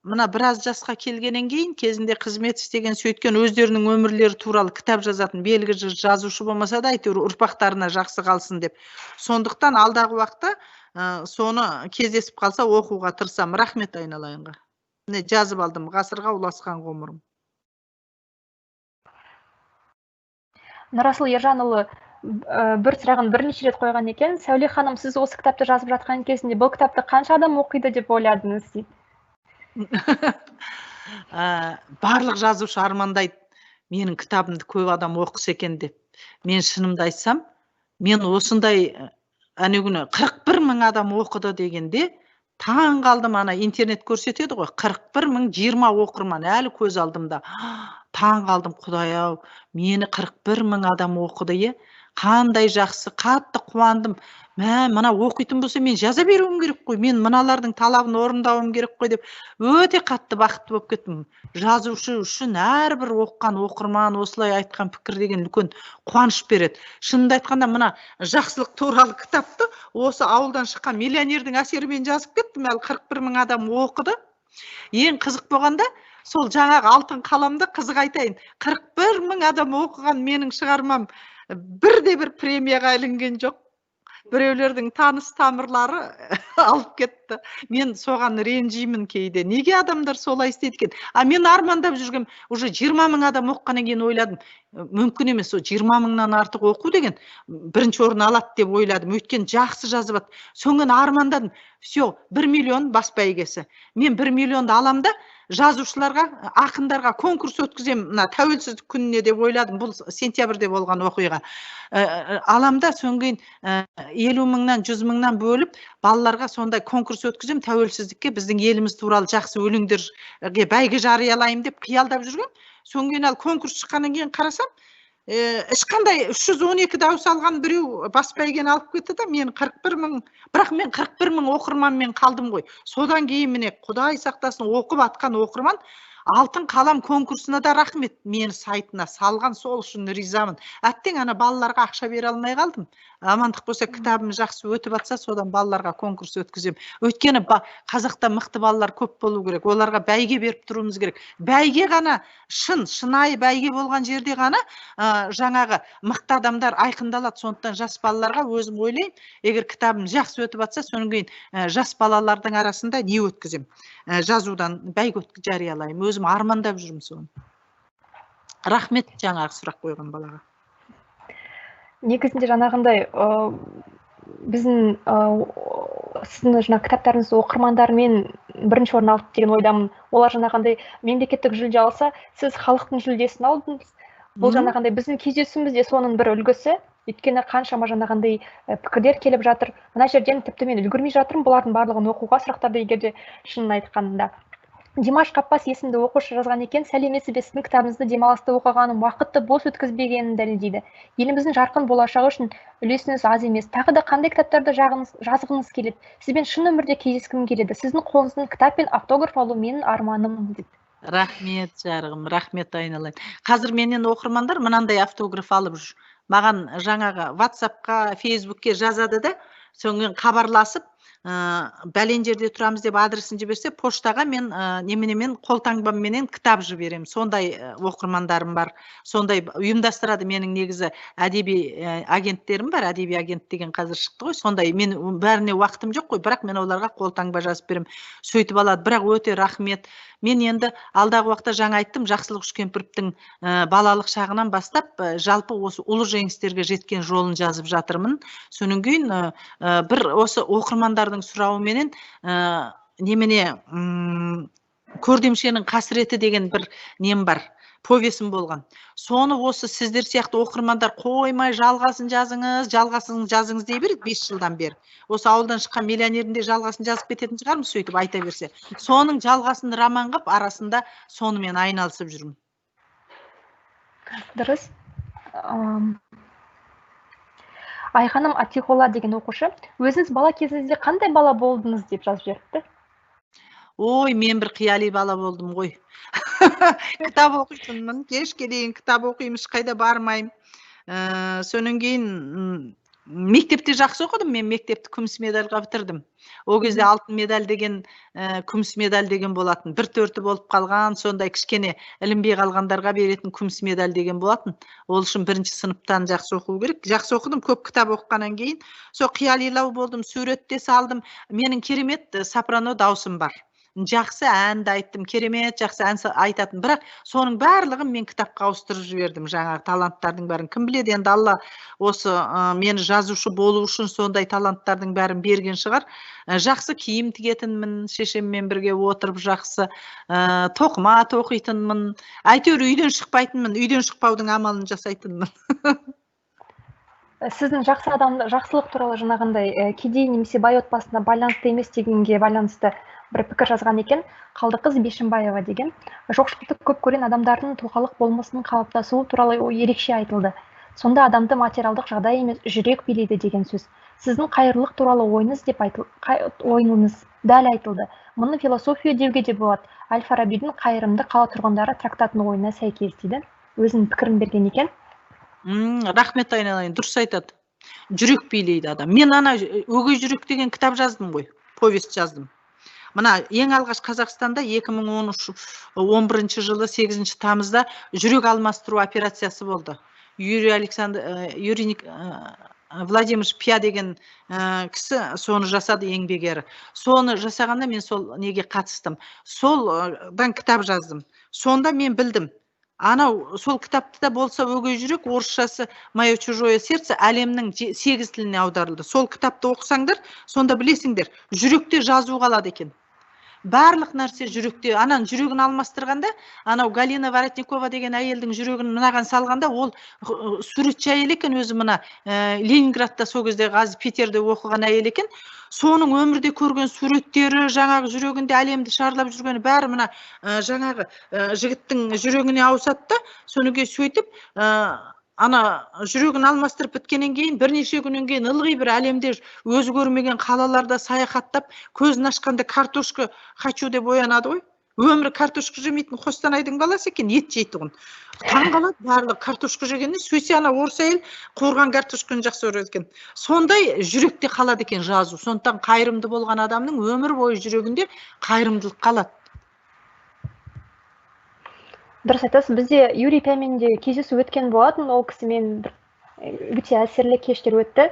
Мына біраз жасқа келгеннен кейін кезінде қызмет істеген, сөйткен өздерінің өмірлері туралы кітап жазатын белгілі жазушы болмаса да, әйтеуір ұрпақтарына жақсы қалсын деп. Сондықтан алдағы уақытта соны кездесіп қалса оқуға тырысамын. Рахмет айналайынға. Міне жазып алдым, «Ғасырға ұласқан ғұмырым». Нұрасыл Ержанұлы бір сұрағын бірнеше рет қойған екен. Сәуле ханым, сіз осы кітапты жазып жатқан кезінде бұл кітапты қанша адам оқиды деп ойладыңыз дейді. Барлық жазушы армандайды, менің кітабымды көп адам оқыса екен деп. Мен шынымды айтсам, мен осындай әне күні 41 мың адам оқыды дегенде таң қалдым. Ана интернет көрсетеді ғой, 41 020 оқырман әлі көз алдымда. Таң қалдым, құдай ау, мені 41 мың адам оқыды, е? Қандай жақсы, қатты қуандым. Мә, мына оқитын болса мен жаза беруім керек қой, мен мыналардың талабын орындауым керек қой деп өте қатты бақытты болып кеттім. Жазушы үшін әрбір оқыған оқырман осылай айтқан пікір деген үлкен қуаныш береді. Шынымды айтқанда, мына жақсылық туралы кітапты осы ауылдан шыққан миллионердің әсерімен жазып кеттім. Әлі 41 мың адам оқыды. Ең қызық болғанда, сол жаңағы алтын қаламды қызық айтайын, 41 мың адам оқыған менің шығармам бірде бір премияға ілінген жоқ. Біреулердің таныс тамырлары алып кетті. Мен соған ренжимін кейде. Неге адамдар солай істейді екен? А мен армандап жүргем, уже 20 мың адам оқығаннан кейін ойладым, мүмкін емес, сол 20 мыңнан артық оқу деген бірінші орын алады деп ойладым. Өйткені жақсы жазып атты. Соңын армандадым. Все, 1 миллион бас бәйгесі. Мен 1 миллионды алам да, жазушыларға, ақындарға конкурс өткізем мына тәуелсіздік күніне деп ойладым. Бұл сентябрьде болған оқиға. Алам да, содан кейін 50 мыңнан, 100 мыңнан бөліп балаларға сондай конкурс өткізем, тәуелсіздікке біздің еліміз туралы жақсы өлеңдерге бәйге жариялайым деп қиялдап жүргем. Содан кейін ал конкурс шыққаннан кейін қарасам, ешқандай 312 дауыс алған біреу бас бәйгені алып кетті да, мен 41 мың, бірақ мен 41 мың оқырманмен қалдым ғой. Содан кейін міне, Құдай сақтасын, оқып атқан оқырман Алтын қалам конкурсына да рахмет, мені сайтына салған, сол үшін ризамын. Әттең, ана балаларға ақша бере алмай қалдым. Амандық болса, кітабым жақсы өтіп атса, содан балаларға конкурс өткіземін. Өйткені қазақта мықты балалар көп болу керек, оларға бәйге беріп тұруымыз керек. Бәйге ғана, шынайы бәйге болған жерде ғана жаңағы мықты адамдар айқындалады. Сондықтан жас балаларға өзім ойлаймын, егер кітабым жақсы өтіп атса, содан кейін жас балалардың арасында не өткіземін? Жазудан бәйге жариялаймын. Өзім армандап жүрмін соны. Рахмет жаңағы сұрақ қойған балаға. Негізінде жаңағындай біздің сіздің жаңа кітаптарыңызды оқырмандармен бірінші орын алды деген ойдамын. Олар жаңағындай мемлекеттік жүлде алса, сіз халықтың жүлдесін алдыңыз. Бұл жаңағындай біздің кездесуіміз де соның бір үлгісі. Өйткені қаншама жаңағындай пікірлер келіп жатыр. Мына жерден тіпті мен үлгермей жатырмын бұлардың барлығын оқуға, сұрақтарды егер де шынын айтқанда. Димаш Қаппас есімді оқушы жазған екен: сәлеметсіз бе, сіздің кітабыңызды демалыста оқығаным уақытты бос өткізбегенін дәлелдейді. Еліміздің жарқын болашағы үшін үлесіңіз аз емес. Тағы да қандай кітаптарды жазғыңыз келеді? Сізбен шын өмірде кездескім келеді. Сіздің қолыңыздан кітап пен автограф алу менің арманым дейді. Рахмет жарығым, рахмет айналайын. Қазір менен оқырмандар мынандай автограф алып жүр. Маған жаңағы WhatsAppқа, Facebookке жазады да, содан хабарласып, бәлен жерде тұрамыз деп адресін жіберсе, поштаға мен неменемен қолтаңбамменен кітап жіберемін. Сондай оқырмандарым бар, сондай ұйымдастырады. Менің негізі әдеби агенттерім бар, әдеби агент деген қазір шықты ғой, сондай. Мен бәріне уақытым жоқ қой, бірақ мен оларға қолтаңба жазып беремін, сөйтіп алады. Бірақ өте рахмет. Мен енді алдағы уақытта жаңа айттым, Жақсылық Үшкемпіровтің балалық шағынан бастап жалпы осы ұлы жеңістерге жеткен жолын жазып жатырмын. Содан кейін бір осы оқырмандардың сұрауыменен немене Көрдемшенің қасіреті деген бір нем бар, повесім болған. Соны осы сіздер сияқты оқырмандар қоймай жалғасын жазыңыз, жалғасын жазыңыз дей береді 5 жылдан бері. Осы ауылдан шыққан миллионердің де жалғасын жазып кететін шығармыз, сөйтіп айта берсе. Соның жалғасын роман қып, арасында сонымен айналысып жүрмін. Дұрыс. Айханым Атиқола деген оқушы, өзіңіз бала кезіңізде қандай бала болдыңыз деп жазып жіберіпті. Ой, мен бір қияли бала болдым ғой. Кітап оқитынмын, кешке дейін кітап оқимын, ешқайда бармаймын. Содан кейін мектепте жақсы оқыдым, мен мектепті күміс медальға бітірдім. Ол кезде алтын медаль деген, күміс медаль деген болатын. Бір төрті болып қалған, сондай кішкене ілінбей қалғандарға беретін күміс медаль деген болатын. Ол үшін бірінші сыныптан жақсы оқу керек. Жақсы оқыдым, көп кітап оқығаннан кейін. Сол қиялилау болдым, суретте салдым. Менің керемет сопрано даусым бар. Жақсы әнді айттым, керемет жақсы ән айтатын. Бірақ соның барлығын мен кітапқа ауыстырып жібердім, жаңағы таланттардың бәрін. Кім біледі енді, Алла осы мені жазушы болу үшін сондай таланттардың бәрін берген шығар. Жақсы киім тігетінмін, шешеммен бірге отырып жақсы тоқыма тоқитынмын. Әйтеуір үйден шықпайтынмын, үйден шықпаудың амалын жасайтынмын. Сіздің жақсы адам, жақсылық туралы жаңағындай кедей немесе бай отбасына байланысты емес дегенге байланысты бір пікір жазған екен Қалдықыз Бешімбаева деген. Жоқшылықты көп көрген адамдардың тұлғалық болмысының қалыптасуы туралы ерекше айтылды. Сонда адамды материалдық жағдай емес, жүрек билейді деген сөз. Сіздің қайырлық туралы ойыңыз деп ойыңыз дәл айтылды. Мұны философия деуге де болады. Әл-Фарабидің қайырымды қала тұрғындары трактатының ойына сәйкес дейді. Өзінің пікірін берген екен. Рахмет айналайын, дұрыс айтады. Жүрек билейді адам. Мен ана өгей жүрек деген кітап жаздым ғой, повесть жаздым. Мына ең алғаш Қазақстанда 2011 жылы 8 тамызда жүрек алмастыру операциясы болды. Юрий Александр, Юрий Владимирович Пия деген кісі соны жасады, еңбекері. Соны жасағанда мен сол неге қатыстым. Солдан кітап жаздым. Сонда мен білдім. Анау сол кітапты да болса өгей жүрек, орысшасы «Мое чужое сердце» әлемнің 8 тіліне аударылды. Сол кітапты оқысаңдар, сонда білесіңдер, жүректе жазу қалады екен. Барлық нәрсе жүректе. Ананың жүрегін алмастырғанда, анау Галина Воротникова деген әйелдің жүрегін мынаған салғанда, ол суретші әйел екен, өзі мына Ленинградта сол кезде қазір Питерде оқыған әйел екен. Соның өмірде көрген суреттері, жаңағы жүрегінде әлемді шарлап жүргені бәрі мына жаңағы жігіттің жүрегіне ауысады да, соны сөйтіп ана жүрегін алмастырып біткеннен кейін бірнеше күннен кейін ылғи бір әлемде өзі көрмеген қалаларда саяхаттап, көзін ашқанда картошка хочу деп оянады ғой. Өмірі картошка жемейтін Қостанайдың баласы екен, ет жейтұғын. Таң қалады барлығы картошка жегенде, сөйтсе ана орыс әйел қуырған картошканы жақсы көреді екен. Сондай жүректе қалады екен жазу. Сондықтан қайырымды болған адамның өмір бойы жүрегінде қайырымдылық қалады. Дұрыс айтасыз. Бізде Юрий Пяменде кездесу өткен болатын. Ол кісімен бір өте әсерлі кештер өтті.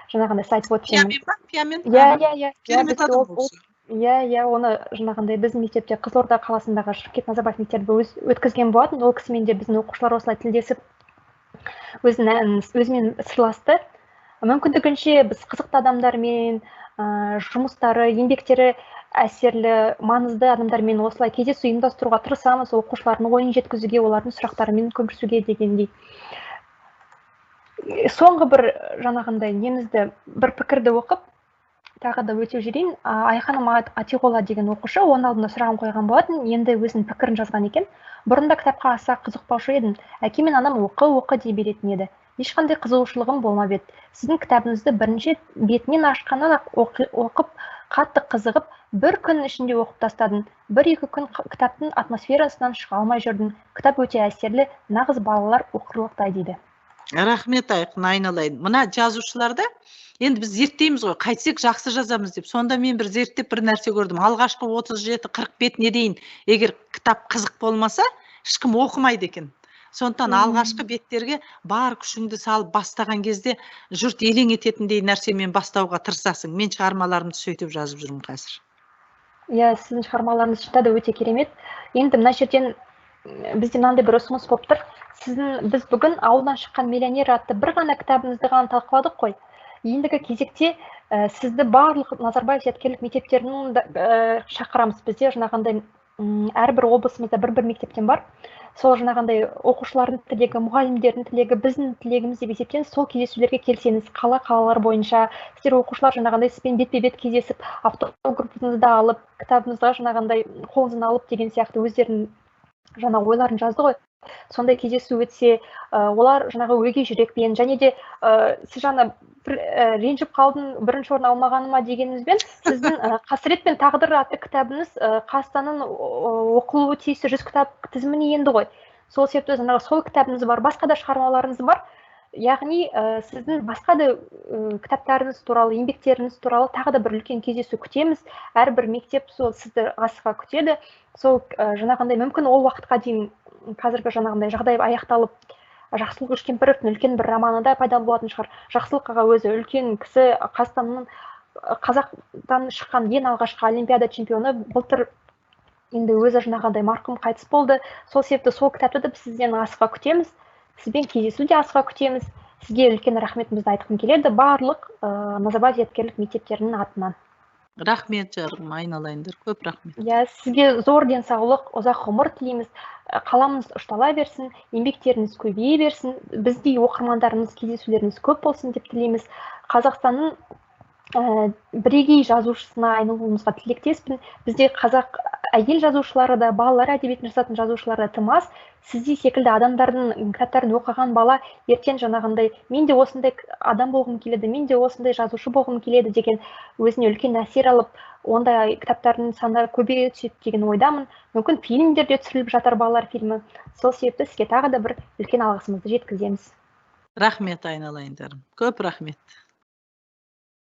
Жаңағындай сіз айтып өткен. Пямен ба? Пямен? Иә. Керемет адам ол кісі. Иә, оны жаңағындай біздің мектепте, Қызылорда қаласындағы Шевкет Назарбаев мектебі өткізген болатын. Ол кісімен де біздің оқушылар осылай тілдесіп, өзімен сырласты. Мүмкіндігінше біз қызықты адамдармен, жұмыстары, еңбектері әсерлі, маңызды адамдармен осылай кездесу ұйымдастыруға тырысамыз, оқушылардың ойын жеткізуге, олардың сұрақтарымен көмектесуге дегендей. Соңғы бір жаңағындай немізді, бір пікірді оқып, тағы да өтеп жіберейін. Айханым Атиғола деген оқушы оның алдында сұрағын қойған болатын, енді өзінің пікірін жазған екен. Бұрында кітапқа аса қызықпаушы едім. Әкем мен анам оқы, оқы дей беретін еді. Ешқандай қызығушылығым болмап еді. Сіздің кітабыңызды бірінші бетінен ашқаннан ақ оқып, қатты қызығып, бір күн ішінде оқып тастадым. 1-2 күн кітаптың атмосферасынан шыға алмай жүрдім. Кітап өте әсерлі, нағыз балалар оқырлықтай дейді. Рахмет, Айқын, айналайын. Мына жазушыларда енді біз зерттейміз ғой, қайтсек жақсы жазамыз деп. Сонда мен бір зерттеп бір нәрсе көрдім. Алғашқы 37-40 бетіне дейін егер кітап қызық болмаса, ешкім оқымайды екен. Сондықтан алғашқы беттерге бар күшіңді салып бастаған кезде жұрт елең ететіндей нәрсемен бастауға тырысасың. Мен шығармаларымды сөйтіп жазып жүрмін қазір. Иә, сіздің шығармаларыңыз шынында да өте керемет. Енді мына жерден бізде мынандай бір ұсыныс болып тұр. Сіздің біз бүгін Ауылдан шыққан миллионер атты бір ғана кітабыңызды ғана талқыладық қой. Ендігі кезекте сізді барлық Назарбаев зияткерлік мектептерінің шақырамыз. Бізде жаңағындай әрбір облысымызда бір-бір мектептен бар. Сол жаңағындай оқушылардың тілегі, мұғалімдердің тілегі, біздің тілегіміз деп есептеңіз, сол кездесулерге келсеңіз, қалалар бойынша сіздер оқушылар жаңағындай сізбен бетпе-бет кездесіп, автографыңызды алып, кітабыңызға жаңағындай қолыңыздан алып деген сияқты өздерінің жаңа ойларын жазды ғой. Сондай кездесу өтсе, олар жаңағы өгей жүрекпен, және де сіз жаңа ренжіп қалдым, бірінші орын алмағаныма дегеніңізбен, сіздің Қасірет пен тағдыр атты кітабыңыз Қазақстанның оқылуы тиісті 100 кітап тізіміне енді ғой. Сол себепті жаңағы сол кітабыңыз бар, басқа да шығармаларыңыз бар. Яғни сіздің басқа да кітаптарыңыз туралы, еңбектеріңіз туралы тағы да бір үлкен кездесу күтеміз. Әрбір мектеп сол сізді асыға күтеді. Сол жаңағындай мүмкін ол уақытқа дейін қазіргі жаңағындай жағдай аяқталып, Жақсылық Үшкемпіровтің үлкен бір романы да пайда болатын шығар. Жақсылық аға өзі үлкен кісі, Қазақстанның, Қазақтан шыққан ең алғашқы олимпиада чемпионы, былтыр енді өзі жаңағындай марқұм қайтыс болды. Сол себепті сол кітапты да біз сізден асыға күтеміз. Сізбен кездесу де асыға күтеміз. Сізге үлкен рахметімізді айтқым келеді барлық Назарбаев зияткерлік мектептерінің атынан. Рахмет, жарығым, айналайындар, көп рахмет. Иә, сізге зор денсаулық, ұзақ ғұмыр тілейміз. Қаламыңыз ұштала берсін, еңбектеріңіз көбейе берсін, біздей оқырмандарымыз, кездесулеріңіз көп болсын деп тілейміз. Қазақстанның бірегей жазушысына айналуыңызға тілектеспін. Бізде қазақ әйел жазушылары да, балалар әдебиетін жазатын жазушылар да тым аз. Сіздей секілді адамдардың кітаптарын оқыған бала ертең жаңағындай мен де осындай адам болғым келеді, мен де осындай жазушы болғым келеді деген өзіне үлкен әсер алып, ондай кітаптардың саны көбейе түседі деген ойдамын. Мүмкін фильмдер де түсіріліп жатар, балалар фильмі. Сол себепті сізге тағы да бір үлкен алғысымызды жеткіземіз. Рахмет, айналайындарым, көп рахмет.